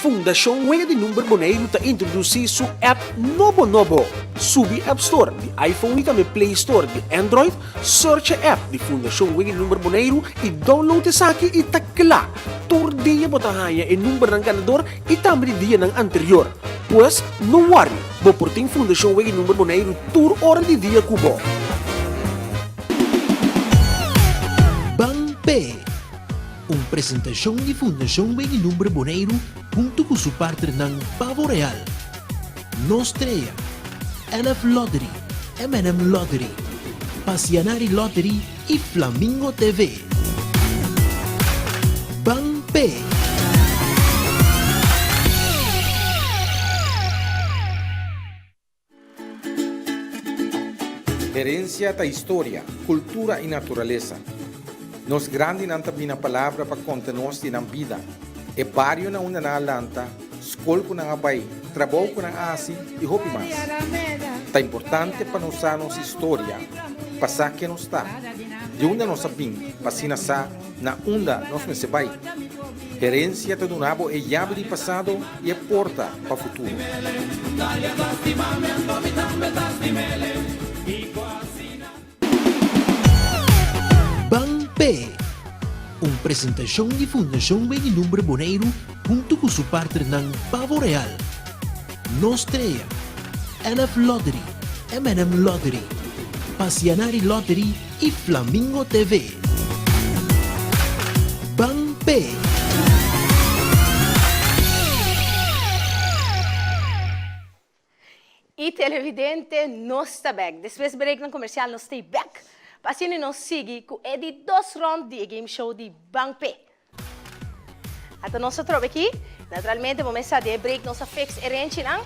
Fundashon Wega di Number Boneiru ta introdusí su app nobo nobo. Subi App Store di iPhone i tambe Play Store di Android, search e app di Fundashon Wega di Number Boneiru i download esaki i ta kla! Tur dia bo ta haña e numbernan ganador i tambe di dianan anterior. Pues, no worry, bo por tin Fundashon Wega di Number Boneiru tur ora di dia ku bo. Ban P'e! Un presentashon di Fundashon Wega di Number Boneiru huntu ku su partnernan Pavo Real, Nos Trea, LF Lottery, M&M Lottery, Pasianari Lottery i Flamingo TV. Ban P'e! Herencia ta historia, cultura y naturalesa. Nos grandinan ta bina palabra pa conta nos di nan bida, e bario na unda nan a lanta, scol cu nan a bay, trabou cu nan a haci y hopi mas. Ta importante pa nos sa nos historia, pa sa ken nos ta, di unda nos a bin, pa asina sa na unda nos mester bai. Herencia ta duna bo e yabi di pasado y e porta pa futuro. Ban P'e! Un presentashon di Fundashon Weg'i Lumbre Boneiru huntu ku su partnernan Pavo Real, Nos Trea, LF Lottery, M&M Lottery, Pasianari Lottery i Flamingo TV. Ban P'e! Y televidente nos ta bek. Despues breaknan comercial nos stay bek pa asina nos sigui cu e di dos rond di e game show di Ban P'e. Ata nos ta trobe aki. Naturalmente bo mester sa den e break nos a fix e renchinan.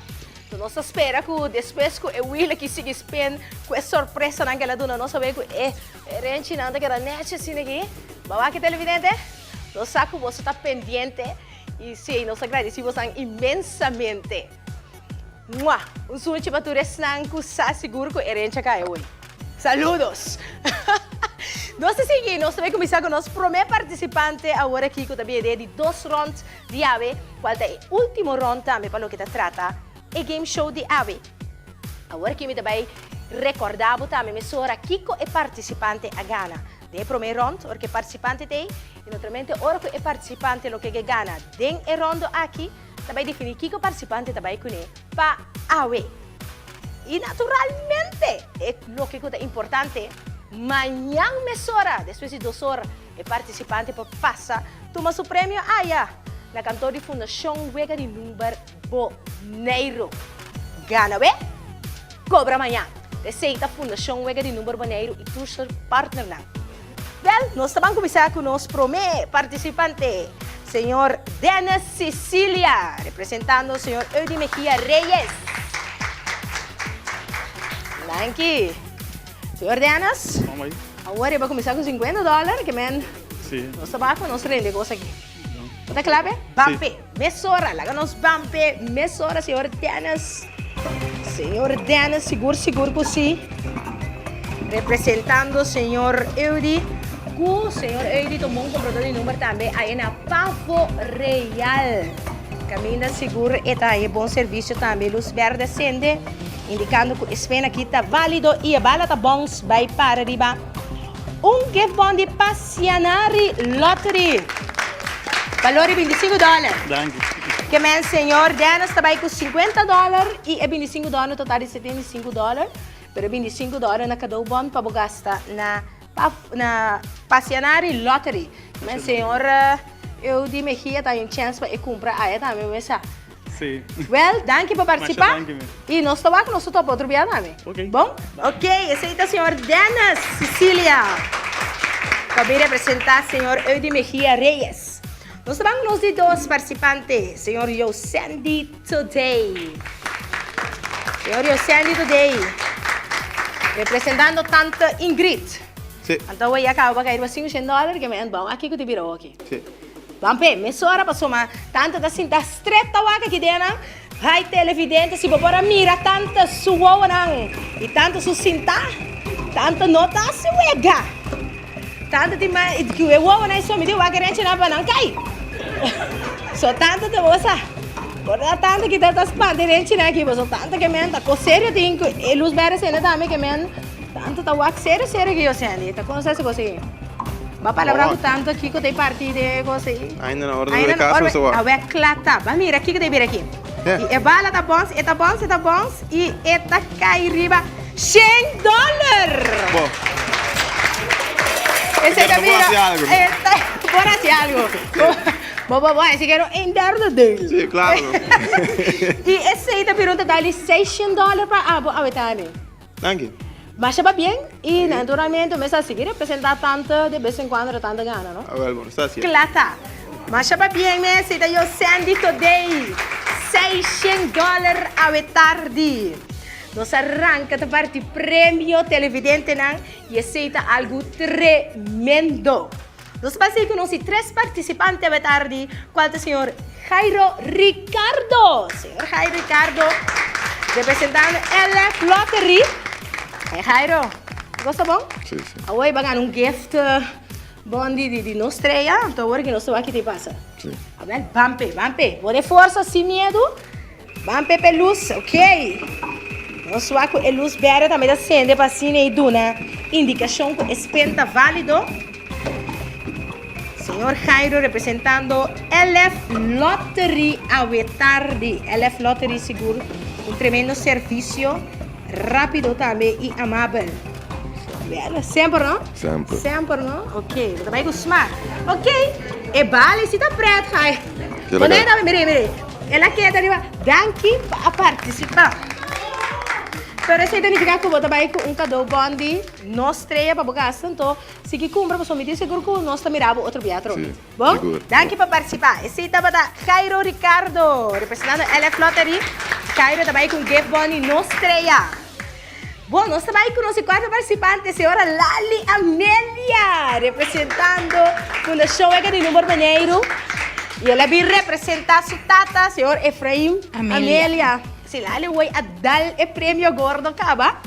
So nos ta spera cu despues cu e wheel aki sigui spin cu e sorpresanan cu el a duna nos awe cu e renchinan ta keda nechi asina aki. Bo a wak televidente? Nos sa cu boso ta pendiente y si nos ta gradici bosan inmensamente. Mua! Un sunchi pa tur esnan ku sa sigur ku herencia kai awor. Saludos! Nos ta sigui, nos ta bai kuminsá ku nos promé partisipante awor aki ku ta bini den di dos rònt di awe, kual ta e último rònt tambe pa loke ta trata e game show di awe. Awor aki mi ta bai rekòrdá bo tambe mesora kiko e partisipante a gana den e promé rònt, ora ku e partisipante ta ei, i naturalmente ora ku e partisipante loke ke gana den e ròndo aki, Ta bai definí kiko partisipante ta bai kuné pa awe. I naturalmente, e loke ku ta importante, mañan mesora, despues di dos or, e partisipante por pasa tuma su premio aya na kantor di Fundashon Wega di Number Boneiru. Gana awe, kobra mañan! Esei ta Fundashon Wega di Number Boneiru i tur su partnernan. Wel, nos ta ban kuminsá ku nos promé partisipante, señor Dennis Cicilia, representando señor Eudy Mejia Reyes. Danki. Señor Dennis, awor e ba kuminsá ku sinkuenta dòler, ke men nos ta bak pa nos rende kos aki. Bo ta kla p'e? Ban p'e mesora, laga nos ban p'e mesora, señor Dennis. Señor Dennis sigur sigur cu si. Representando señor Eudy cu señor Eudy ta un bon comprador di number tambe aye na Pavo Real. Caminda sigur e ta haña bon servicio tambe. Luz berde sende indicando cu e spin aki ta valido y e bala ta bounce bay para riba un gift bon di Passianari Lottery. Balor di 25 dollar. Danki. Ke men señor Dennis ta bai ku 50 dollar i e 25 dollar no total di 75 dollar, pero e 25 dollar na cadeau bon pa bo gasta na na Passianari Lottery. Men señor Eudy Mejia ta hay un chance pa e cumpra aya tambe mi sa. Sí. Well, danki pa participa. Masha danki mi. I nos ta wak nos ta topa otro bia tambe. Ok. Bon? Ok, esei ta señor Dennis Cecilia. Pa bin representá señor Eudy Mejia Reyes. Nos ta ban ku nos di dos partisipante, señor Yosendi Today. Señor Yosendi Today, representando tante Ingrid. Sí. Anto awor ya kaba pa kai riba 500 dòler ke mi a bon aki ku ta bira oki. Sí. Ban p'e, mesora pasobra tante ta sinta stret ta wak aki den nan. Hai televidente, si bo por a mira tante su wowonan i tante su sintá, tante no ta hasi wega. Tante tin ma ku e wowonan i so mi tin wak e renchinan pa nan kai. So tante ta bo sa, por ta tante ki ta ta spanta e renchinan aki, pasobra tante ke men ta kos serio tin ku e lus berde sende tambe ke men tante ta wak serio serio ki yo sendi. Ta kon sa ese kos ei? Ba palabra ku tanto kiko ta e parti de e kos ei. Ainda na ora di kaso so wak. Awe kla ta. Ba mira kiko ta e bira aki. I e bala ta bons, e ta bons, e ta bons i e ta kai riba shen dòler! Bo. Esei ta bira. Bo hasi algu. E ta, por hasi algu. Bo, bo, bo, esei kero een derde deel. Si, klaro. I esei ta bira un total di seishen dòler pa abo awe tani. Danki. Masha pabien y naturalmente mes a sigui representa tante de bes en cuando tante gana no. Awel bon, sta así. Cla ta. Masha pabien mes y ta yo Sandy today. 600 dollar awe tardi. Nos a ranca ta parti premio televidentenan y esey ta algo tremendo. Nos ta sigui cu nos di tres participante awe tardi cual ta señor Jairo Ricardo. Señor Jairo Ricardo representando LF Lottery. Hey Jairo, cos ta bon? Sí, sí. Awor e ba gana un gift bon di di di nos strea, anto awor ki nos ta wak ki ta pasa. Sí. Awel, ban p'e, ban p'e. Bo den forsa sin miedu. Ban p'e p'e lus, ok. Nos wak ku e lus berde tambe ta sende pa asina e duna indikashon ku e spin ta válido. Señor Jairo representando LF Lottery awe tardi. LF Lottery sigur un tremendo servisio, rápido tambe i amabel. Berde, semper no? Semper. Semper no? Ok, bo ta bai ku smak. Ok, e bali si ta pret, Jairo. Bonaire tambe, mire, mire. El a keda riba, danki pa a partisipá. Pero esei ta nifiká ku bo ta bai ku un kadó bon di nos strea pa bo gasta, anto sigui kumpra pasobra mi tin sigur ku nos ta mira bo otro bia atrobe. Sí, Bon? sigur. Danki pa partisipá. Esei tabata Jairo Ricardo, representando LF Lottery. Jairo ta bai ku un gift bon di nos strea. Bon, nos ta bai ku nos di kuarto partisipante, señora Lali Amelia, representando Fundashon Wega di Number Boneiru. I el a bin representá su tata, señor Efraim Amelia. Amelia. Si Lali woi a dal e premio gordo kaba.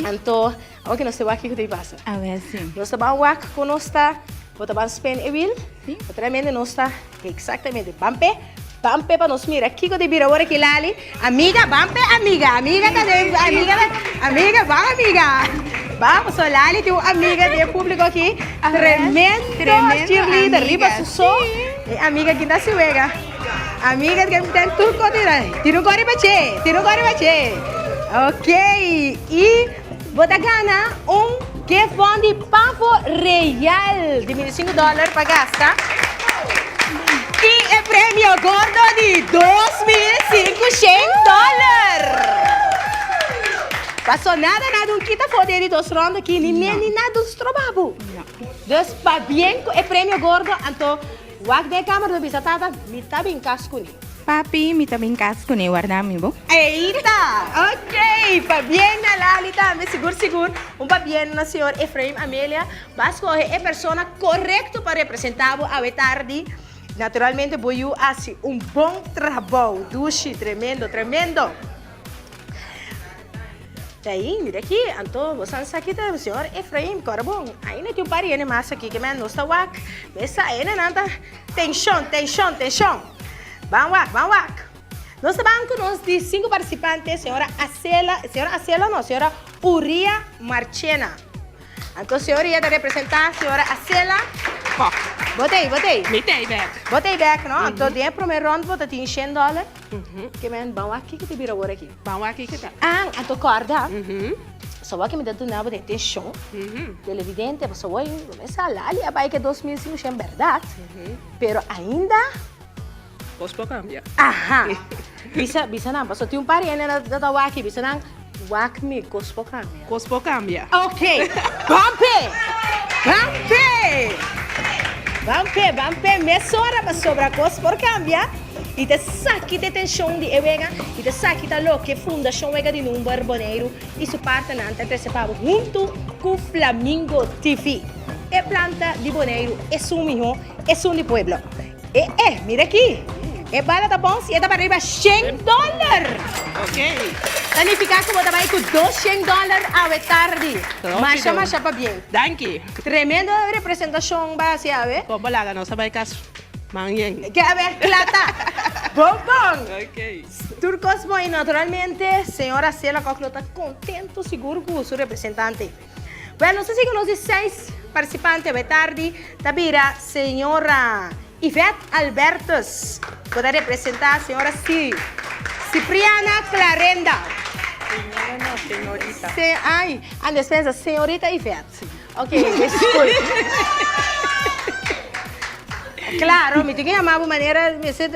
Anto, awor ke nos ta wak kiko ta pasa. A wer si. Nos ta ban wak kon nos ta, bo ta ban spin e wiel. Naturalmente nos ta Exactamente. Ban p'e, ban p'e pa nos mira kiko di bira ora ki Lali. Amiga, ban p'e amiga. Amiga ta den, amiga ta, amiga, ban amiga. Ban, pasobra Lali tin un amiga den e publico aki. Tremendo Tremendo cheerleader. Riba amiga, su so. sí. E amiga aki ta si wega. Amiga ke ten tur ko tira. Tira un ko riba dje, tira un ko riba dje. Ok, i bo ta gana un gift bon di Pavo Real di 25 dollar pa gasta. I e premio gordo di 2500 dollar. Paso nada nada un kita for di e di dos ronda aki, ni me ni nada un stroba bo. Dus pabien ku e premio gordo, anto Wak den e kamer lo bisa tata, mi ta bin kas kuné. Papi, mi ta bin kas kuné, warda mi bo. Eita! Ok, pabien na Lali tambe, sigur sigur un pabien na señor Efraim Amelia. Bo a skohe e persona korekto pa representá bo awe tardi. Naturalmente bo yu hasi un bon trabou, dushi, tremendo, tremendo. T'ei, mira aki, anto bo san sa ki ta señor Efraim, kòrda bon, ainda tin un par di hende mas aki, ke men nos ta wak, mesa hendenan ta tenshon, tenshon, tenshon. Ban wak, ban wak. Nos ta ban ku nos di sinku partisipante, señora Acela, señora Acela no, señora Uria Marchena. Anto señor Uria ta representá señora Acela. Kòk. Bo t'ei, bo t'ei? Mi t'ei bèk. Bo t'ei bèk, no? Anto den e promé rònt bo ta tin shen dòler. Ke men ban wak kiko ta bira awor aki? Ban wak kiko ta? Ah, anto kòrda. So awor ke mi ta duna bo den atenshon, televidente, pasobra awor bo mester a Lali a bai ke 2500 bèrdat, pero ainda. Kos por kambia. Aha. Bisa, bisa nan, pasobra tin un par hende na ta wak aki, bisa nan, wak mi, kos por kambia. Kos por kambia. Ok, ban p'e! Ban p'e! Ban p'e, ban p'e mesora pasobra kos por kambia i ta esaki ta e tenshon di e wega i ta esaki ta loke Fundashon Wega di Number Boneiru i su partnernan ta trese pa bo huntu ku Flamingo TV. E planta di Boneiru esun mihó, esun di pueblo. E e, mira aki! E bala ta bon si e ta para riba shen dòler! Ok. Ta nifiká ku bo ta bai ku dos shen dòler awe tardi. Masha masha pabien. Danki. Tremendo representashon ba hasi awe. Kon bo laga nos a bai kas man yen. Ke awe klata. Bon bon. Ok. Tur kos bon i naturalmente señora Cela Kok lo ta kontentu sigur ku su representante. Well, nos ta sigui nos di seis participante awe tardi ta bira señora Yvette Albertus cu ta representa señora Cipriana Clarenda. Señora no, señorita. Se, ay, ah, despensa, señorita Yvette. Ok, disculpe. Claro, mi tin que yama bo manera, mester,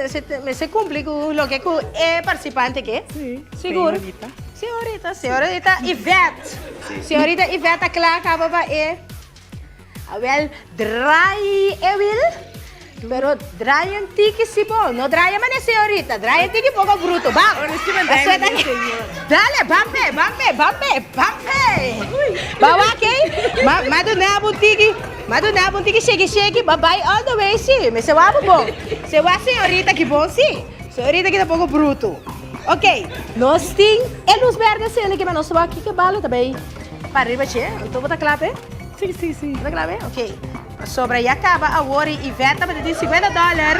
mester cumpli cu loke cu e participante ke. Sí, Sigur. señorita. Señorita, señorita Yvette. Señorita Yvette a kla kaba pa e. Awel, draai e wiel. Pero draai un tiki si bo. No draai mane señorita. Draai un tiki poko bruto. Bam. Ora si men draai mane señor. Dale, bam pe, bam pe, bam pe, bam pe. Ba wak ei. Ma, ma duna bo un tiki. Ma duna bo un tiki sheki sheki. Ba bai all the way si. Mester wak bo bon. Se wak señorita ki bon si. Señorita ki ta poko bruto. Ok, nos tin e luz berde sende ke nos wak kiko balo ta bay pa riba che, anto bo ta kla p'e? Si, si, si. Bo ta kla p'e? Ok, pasobra ya kaba awor y Yvette tabata tin 50 dollar.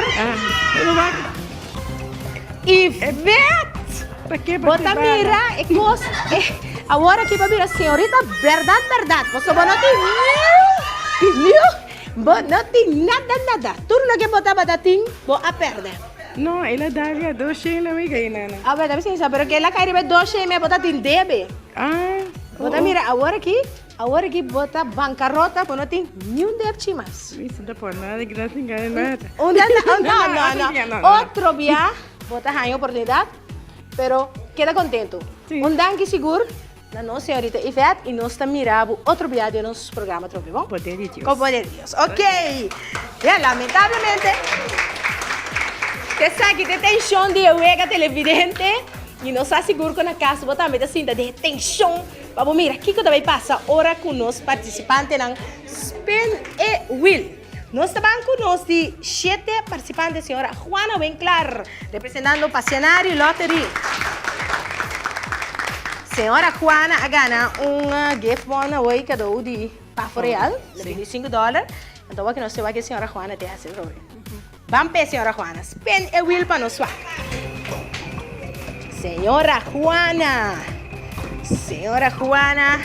Yvette! Pa ke Bo ta mira e kos, e, awor aki bo a bira señorita berdad berdad, pasobra bo no tin niu, niu, bo no tin nada nada, tur loke bo tabata tin bo a perde. No, el a dal ya dos shen la wega ei nana. A ber, ta bisa sa, pero ke el a kai riba e dos shen me bo ta tin debe. Ah. Bo ta mira awor aki, awor aki bo ta bankarota, bo no tin niun debchi mas. Mi no ta por nada, ki no tin gana nada. Un no, no, no. Otro bia bo ta haña oportunidat, pero keda kontentu. Un danki sigur. Na nos señorita Yvette y nos ta mira bo otro bia den nos programa atrobe, bon? Poder di Dios. Con poder di Dios. Ok. Ya, lamentablemente, esaki ta e tension di e wega televidente y nos sa sigur cu na cas bo tambe ta sinta den e tension pa bo mira kico ta bay pasa ora cu nos participantenan spin e wheel. Nos ta ban cu nos di shete participante, señora Juana Winklaar, representando Pasionario Lottery. Señora Juana a gana un gift bon awoy cadeau di Pafo Real, de 25 dollar. Anto wak nos te wak e señora Juana te haci roe. Ban pe señora Juana, spin e wheel pa nos wak. Señora Juana, señora Juana.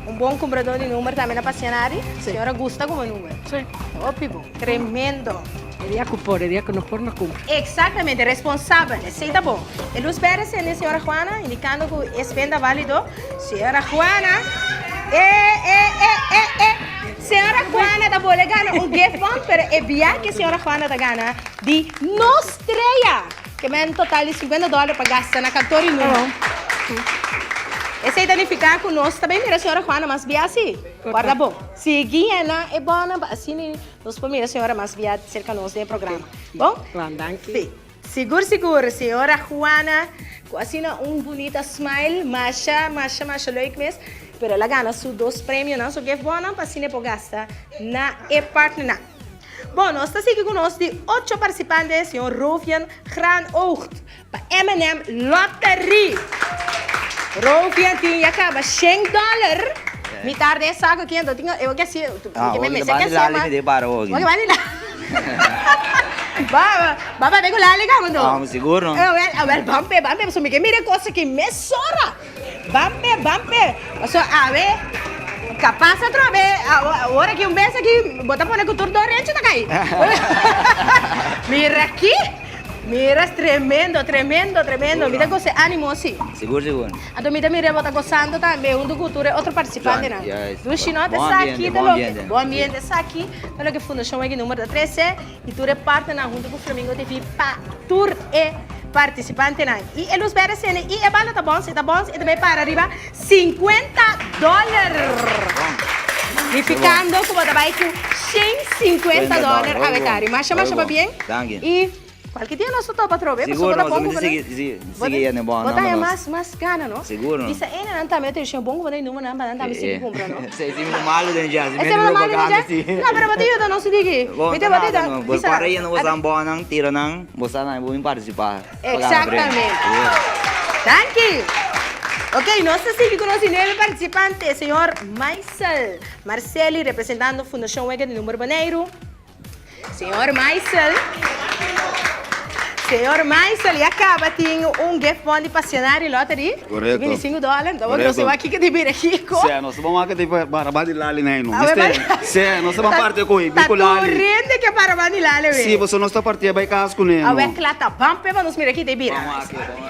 Un bon cumprador di number tambe na Pasionari. Señora gusta como number. Sí. Hopi bon. Tremendo. E dia cu por, e dia cu no por no cumpra. Exactamente, responsabel. Esey ta bon. E luz berde sende señora Juana, indicando cu es venda valido. Señora Juana, e, e, e, e, e. Señora Juana ta bole gana un gift bon, pero e biahe señora Juana ta gana di Nostrea. Ke men total di 50 dòler pa gasta na kantor i number. Esei ta nifiká ku nos ta bai mira señora Juana mas bia si. Guarda bon. Sigui yena e bònnan pa asina nos por mira señora mas bia serka nos den e programa. Bon? Danki. Sigur sigur señora Juana ku asina un bunita smile masha masha masha leuk mes pero el a gana su dos premionan su gift bònnan pa asina e por gasta na e partnernan. Bon, nos ta sigui ku nos di ocho partisipante, señor Rovian Graanoogd pa M&M Lottery. Rovian tin ya kaba shen dòler. Mi tarde e sako aki, anto tin e ke hasi, Ah, me oki mester bandi ke hasi lali mas. mi den para oki. Oki bandi lali. Ba, ba ba ku lali kaba anto. Ah, sigur no. Awel, awel, ban pe, ban pe, pasobra mi ke mira e kos aki mesora. Ban p'e, ban p'e. Pasobra awe kapas atrobe, ora ki un bes aki bo ta pone ku tur dos renchi ta kai. Mira aki, mira es tremendo, tremendo, tremendo. Mi ta gosa e animo si. Sigur, sigur. Anto mi ta mira bo ta gosando tambe huntu ku tur e otro partisipantenan. Dushi no, ta esaki ta loke, bon ambiente, esaki ta loke Fundashon Wega Number ta trese. I tur e partnernan huntu ku Flamingo TV pa tur e partisipantenan. I e lus berde sende i e banda ta bons, e ta bons, e ta bai para riba 50 dòler. Nificando cu bo ta bay cu 150 dollar awe tari. Masha masha pabien. Danki. Y cualke dia nos ta topa atrobe Sigur, pasobra bo ta nos bon cu bo sigui, sigui, sigui yendo bon Bo ta nomber haya nos. mas, mas gana, no? Sigur, no? Bisa ene nan tambe ta diciendo bon cu bo ta e numbernan pa nan tambe sigui cumpra, no? Si, si mi ta malo den dje, si mi Esei bo ta malo den propaganda, dje? si. No, pero bo ta yuda nos diki. Bon, Mi ta ta bo ta nada, yuda. no. Bo Bisa, para yendo bo san bon nan, tira nan, bo sa nan, bo bin participa. Pa gana premio. Exactamente. Sigur. Danki. Ok, nos ta sigui cu nos di nuebe participante, señor Maisel Marceli representando Fundacion Wega di Number Boneiru. Señor Maisel. Señor Maisel, ya caba tin un gift bon di Pasionario Lottery. Correcto. 25 dólar. Então, Correcto. nos wak kiko di bira kiko. Sea, nos ta wak di baraba di lali na ino. Ah, we Viste? Sea, nos ta parte koi, Ta bico lali. corriente ke baraba di lali, we. Si, boso nos ta partia bai cas kuné, Ah, no. we kla ta bam pe pa nos mira ki di bira.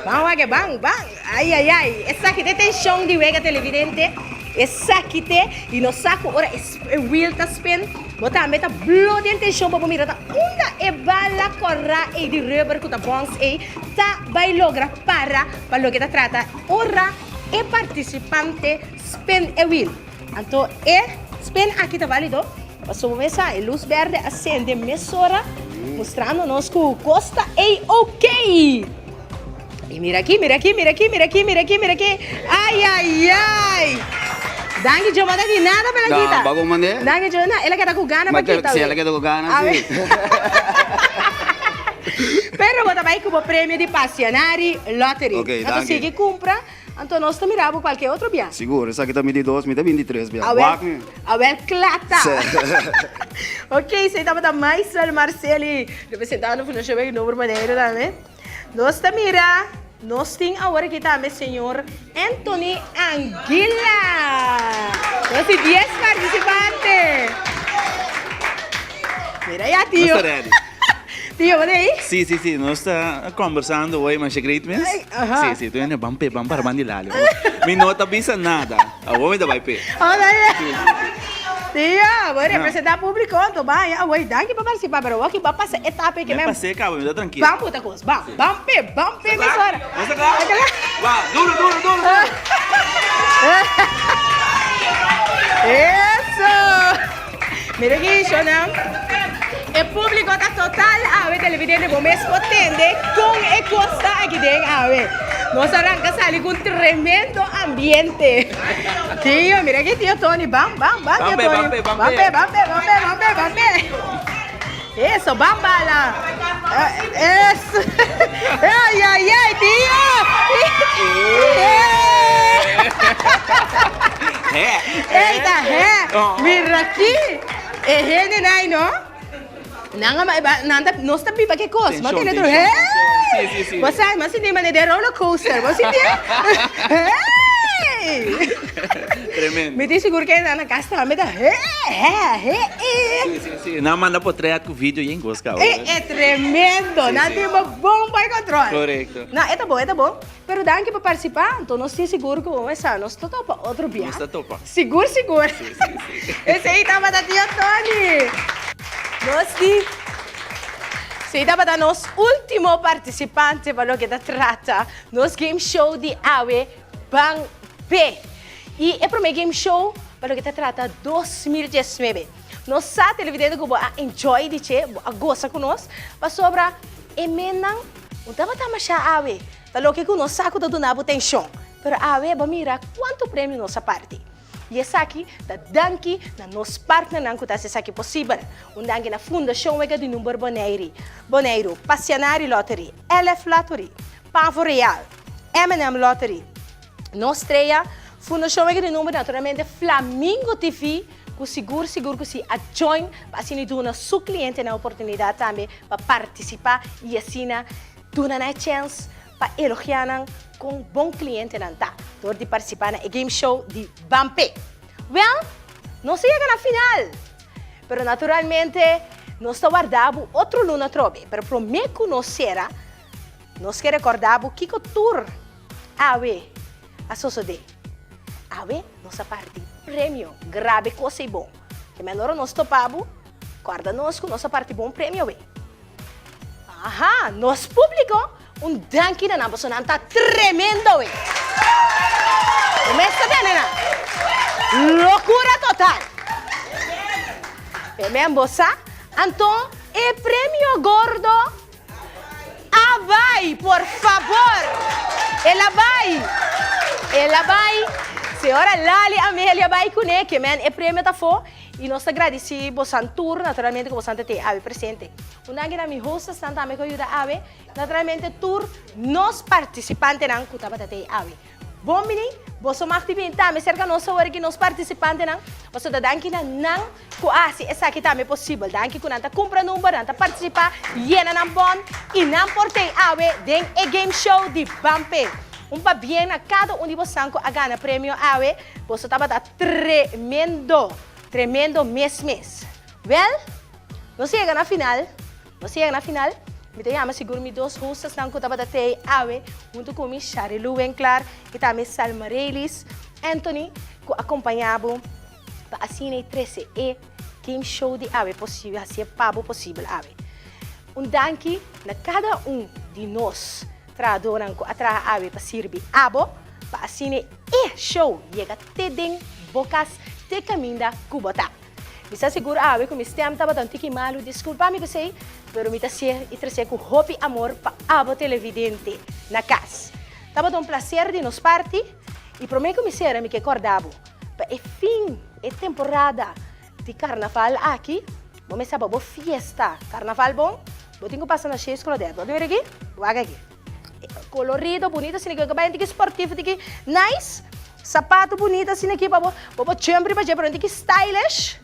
Ban wak, ban, ban. Ai, ai, ai. Esaki ta e tension di wega televidente. Esaki te, y nos sa cu ora e wheel ta spin, bo tambe ta blo den tension pa bo mira ta unda e bala cora ey di rubber cu ta bounce ey ta bay logra para pa loke ta trata ora e participante spin e wheel. Anto e spin aki ta valido pasobra bo mesa e luz berde a cende mesora mustrando nos cu cos ta ey ok. Y mira aki, mira aki, mira aki, mira aki, mira aki, mira aki. Ay, ay, ay. Danki Djo, manda di nada pa la kita. No, bago mande. Danki Djo, no, el a keda ku gana pa kita. Si, el a keda ku gana, si. Pero bo ta bai ku bo premio di Pasionari Lottery. Ok, Anto danki. sigui kumpra, anto nos ta mira bo kualke otro bia. Sigur, esaki ta mi di dos, mi ta bin di tres bia. Awel, Wak mi. awel klata. Si. Ok, esei tabata Maisel Marceli, representando Fundacion Wega Nobo Boneiru tambe. Nos ta mira, nos tin awor aki tambe señor Anthony Anguila. Nos tin dies participante. Mira ya, tio. Nos ta ready. Tio, bo ta ei? Si, si, si. Nos ta conversando hoy, masha great mes. Aha. Si, si. Tu hende ban pe, ban para ban di lali. Mi no ta bisa nada. Awor mi ta bai pe. Awor ta bai pe. Tio, bo representa publico, anto bai. Awor, danki pa participa, pero awor ki bo a pasa etapa ei ke Mi men. a pas'é caba, mi ta trankil. Ban buta cos, ban, ban pe, ban pe mesora. Nos ta cla? Ba, duro, duro, duro, duro. Eso! Mira aki, shownan. E publico ta total awe, televidente, bo mes por tende con e cos ta aki den awe. Nos a ranca sali cu un tremendo ambiente. Tio, mira aki tio Tony, ban, ban, ban, tio Ban pe, Tony. ban pe, ban Ban pe. pe, ban pe, ban pe, ban pe, ban pe. Eso, ban bala. Eso. Ay, ay, ay, tio. Ey, ta he. Mira aki. E hende nai, no? Nan a ba, nan ta, nos ta biba ke kos. Bo tene tur, Tenshon, hey! tenshon. Si, si, si. Bo sa, bo sinti manera den roller coaster. Bo sinti? Hey! Tremendo. Mi tin sigur ke nan na kas tambe ta he, he, he, he. Si, si, si. Nan manda potret ku video yen kos kaba. E, e tremendo. Si, Nan si. tin bo bon bai control. Korekto. No, e ta bon, e ta bon. Pero danki pa partisipá. Anto nos tin sigur ku bo mester sa nos ta topa otro bia. Nos ta topa. Sigur, sigur. Si, si, si. Esei tabata Tio Tony. Nos di. Esei tabata nos último partisipante pa loke ta trata nos game show di awe Ban P'e. I e promé game show pa loke ta trata 2019. Nos sa televidente ku bo a enjoy di dje, bo a gosa ku nos, pasobra e mennan no tabata mashá awe. Ta loke ku nos sa ku ta duna bo tenshon. Pero awe bo mira kuantu premio nos a parti. I esaki ta danki na nos partnernan ku ta hasi esaki posibel. Un danki na Fundashon Wega di Number Bonaire, Boneiru, Passianari Lottery, LF Lottery, Pavo Real, M&M Lottery, Nos Strea, Fundashon Wega di Number, naturalmente Flamingo TV, ku sigur sigur ku si a join pa asina duna su klientenan oportunidat tambe pa partisipá i asina duna nan e chèns pa elogiá nan kon bon klientenan ta dor di partisipá na e game show di Ban P'e. Wèl, nos a yega na final! Pero naturalmente nos ta warda bo otro luna atrobe, pero promé ku nos sera, nos ke rekòrdá bo kiko tur awe a sosodé. Awe nos a parti premio, grabe kos ei bon. Ke men ora nos topa bo, kòrda nos ku nos a parti bon premio awe. Aha, nos públiko, un danki na nan pasobra nan ta tremendo awe. Bo mes ta tende nan. Lokura total. Ke men bo sa? Anto e premio gordo a bai, por fabor! El a bai! El a bai! Señora Lali Amelia bai kuné, ke men e premio ta afó i nos ta gradisí bosan tur naturalmente ku bosan ta te awe presente. Un danki na mi hostesnan tambe ku a yuda awe, naturalmente tur nos partisipantenan ku tabata te awe. Bon bini, boso mag di bini tambe serka nos awor aki nos partisipantenan, pasobra ta danki na nan ku a hasi esaki tambe posibel. Danki ku nan ta kumpra number, nan ta partisipá, yena nan bon i nan por ten awe den e game show di Bampe. Un pabien na kada un di bosan ku a gana premio awe, boso tabata tremendo, tremendo mes mes. Wèl, nos yega na final. Nos yega na final, mi ta yama sigur mi dos hostesnan ku tabata tei awe huntu ku mi, Sharilu Winklaar i tambe Salmarelis Anthony ku a kompañá bo pa asina i trese e game show di awe posibel, hasié pa bo posibel awe. Un danki na kada un di nos trahadónan ku a traha awe pa sirbi abo pa asina e show yega te den bo kas, te kaminda ku bo ta. Mi sa sigur awe ku mi stem tabata un tiki malu, diskulpa mi p'esei, pero mi ta sier i trese ku hopi amor pa abo televidente na kas. Tabata un plaser di nos parti i promé ku mi sera mi ke kòrda bo pa e fin e temporada di karnaval aki bo mester aba bo fiesta karnaval bon bo tin ku pasa na Chez Claudette. Bo a mira aki? Wak aki. Colorido, bunito asina ki bai tiki sportivo tiki nice. Sapato bunito asina ki pa bo bo por jump riba dje pero tiki stylish.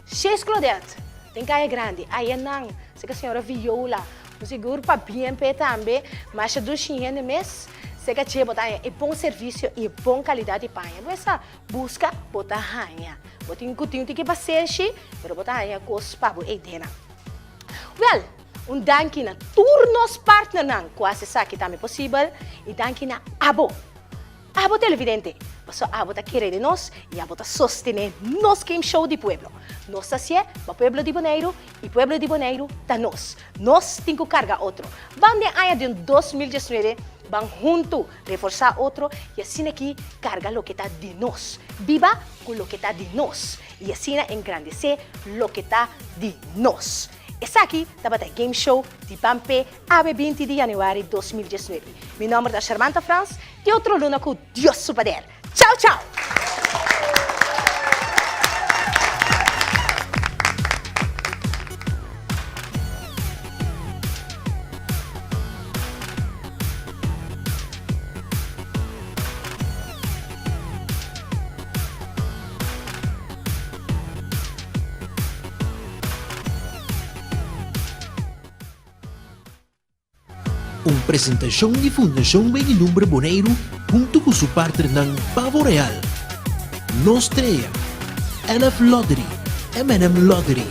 Chez Claudette den Kaya Grandi aya nan si ka señora Viola un sigur pabien p'e tambe masha dushi hende mes seka dje bo ta haña e bon servicio y e bon calidad di paña. Bo esa busca bo ta haña. Bo tin cu tin un tiki pasenshi pero bo ta haña cos pa bo eydenan. Wel, un danki na tur nos partnernan ku hasi esaki tambe posibel i danki na abo, abo televidente, pasobra abo ta kere den nos i abo ta sostené nos Game Show di Pueblo. Nos ta hasié pa pueblo di Boneiru i pueblo di Boneiru ta nos. Nos tin ku karga otro. Ban den aña di un 2019 ban huntu reforsá otro i asina aki karga loke ta di nos. Biba ku loke ta di nos i asina engrandesé loke ta di nos. Esaki tabata e game show di Ban P'e awe 20 di januari 2019. Mi nomber ta Sharmanta Frans, te otro luna ku Dios su pader. Chao chao! Un presentashon di Fundashon Weg'i Lumbre Boneiru huntu ku su partnernan Pavo Real, Nos Trea, NF Lottery, M&M Lottery,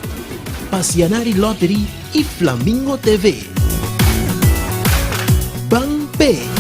Pasianari Lottery i Flamingo TV. Ban p'e!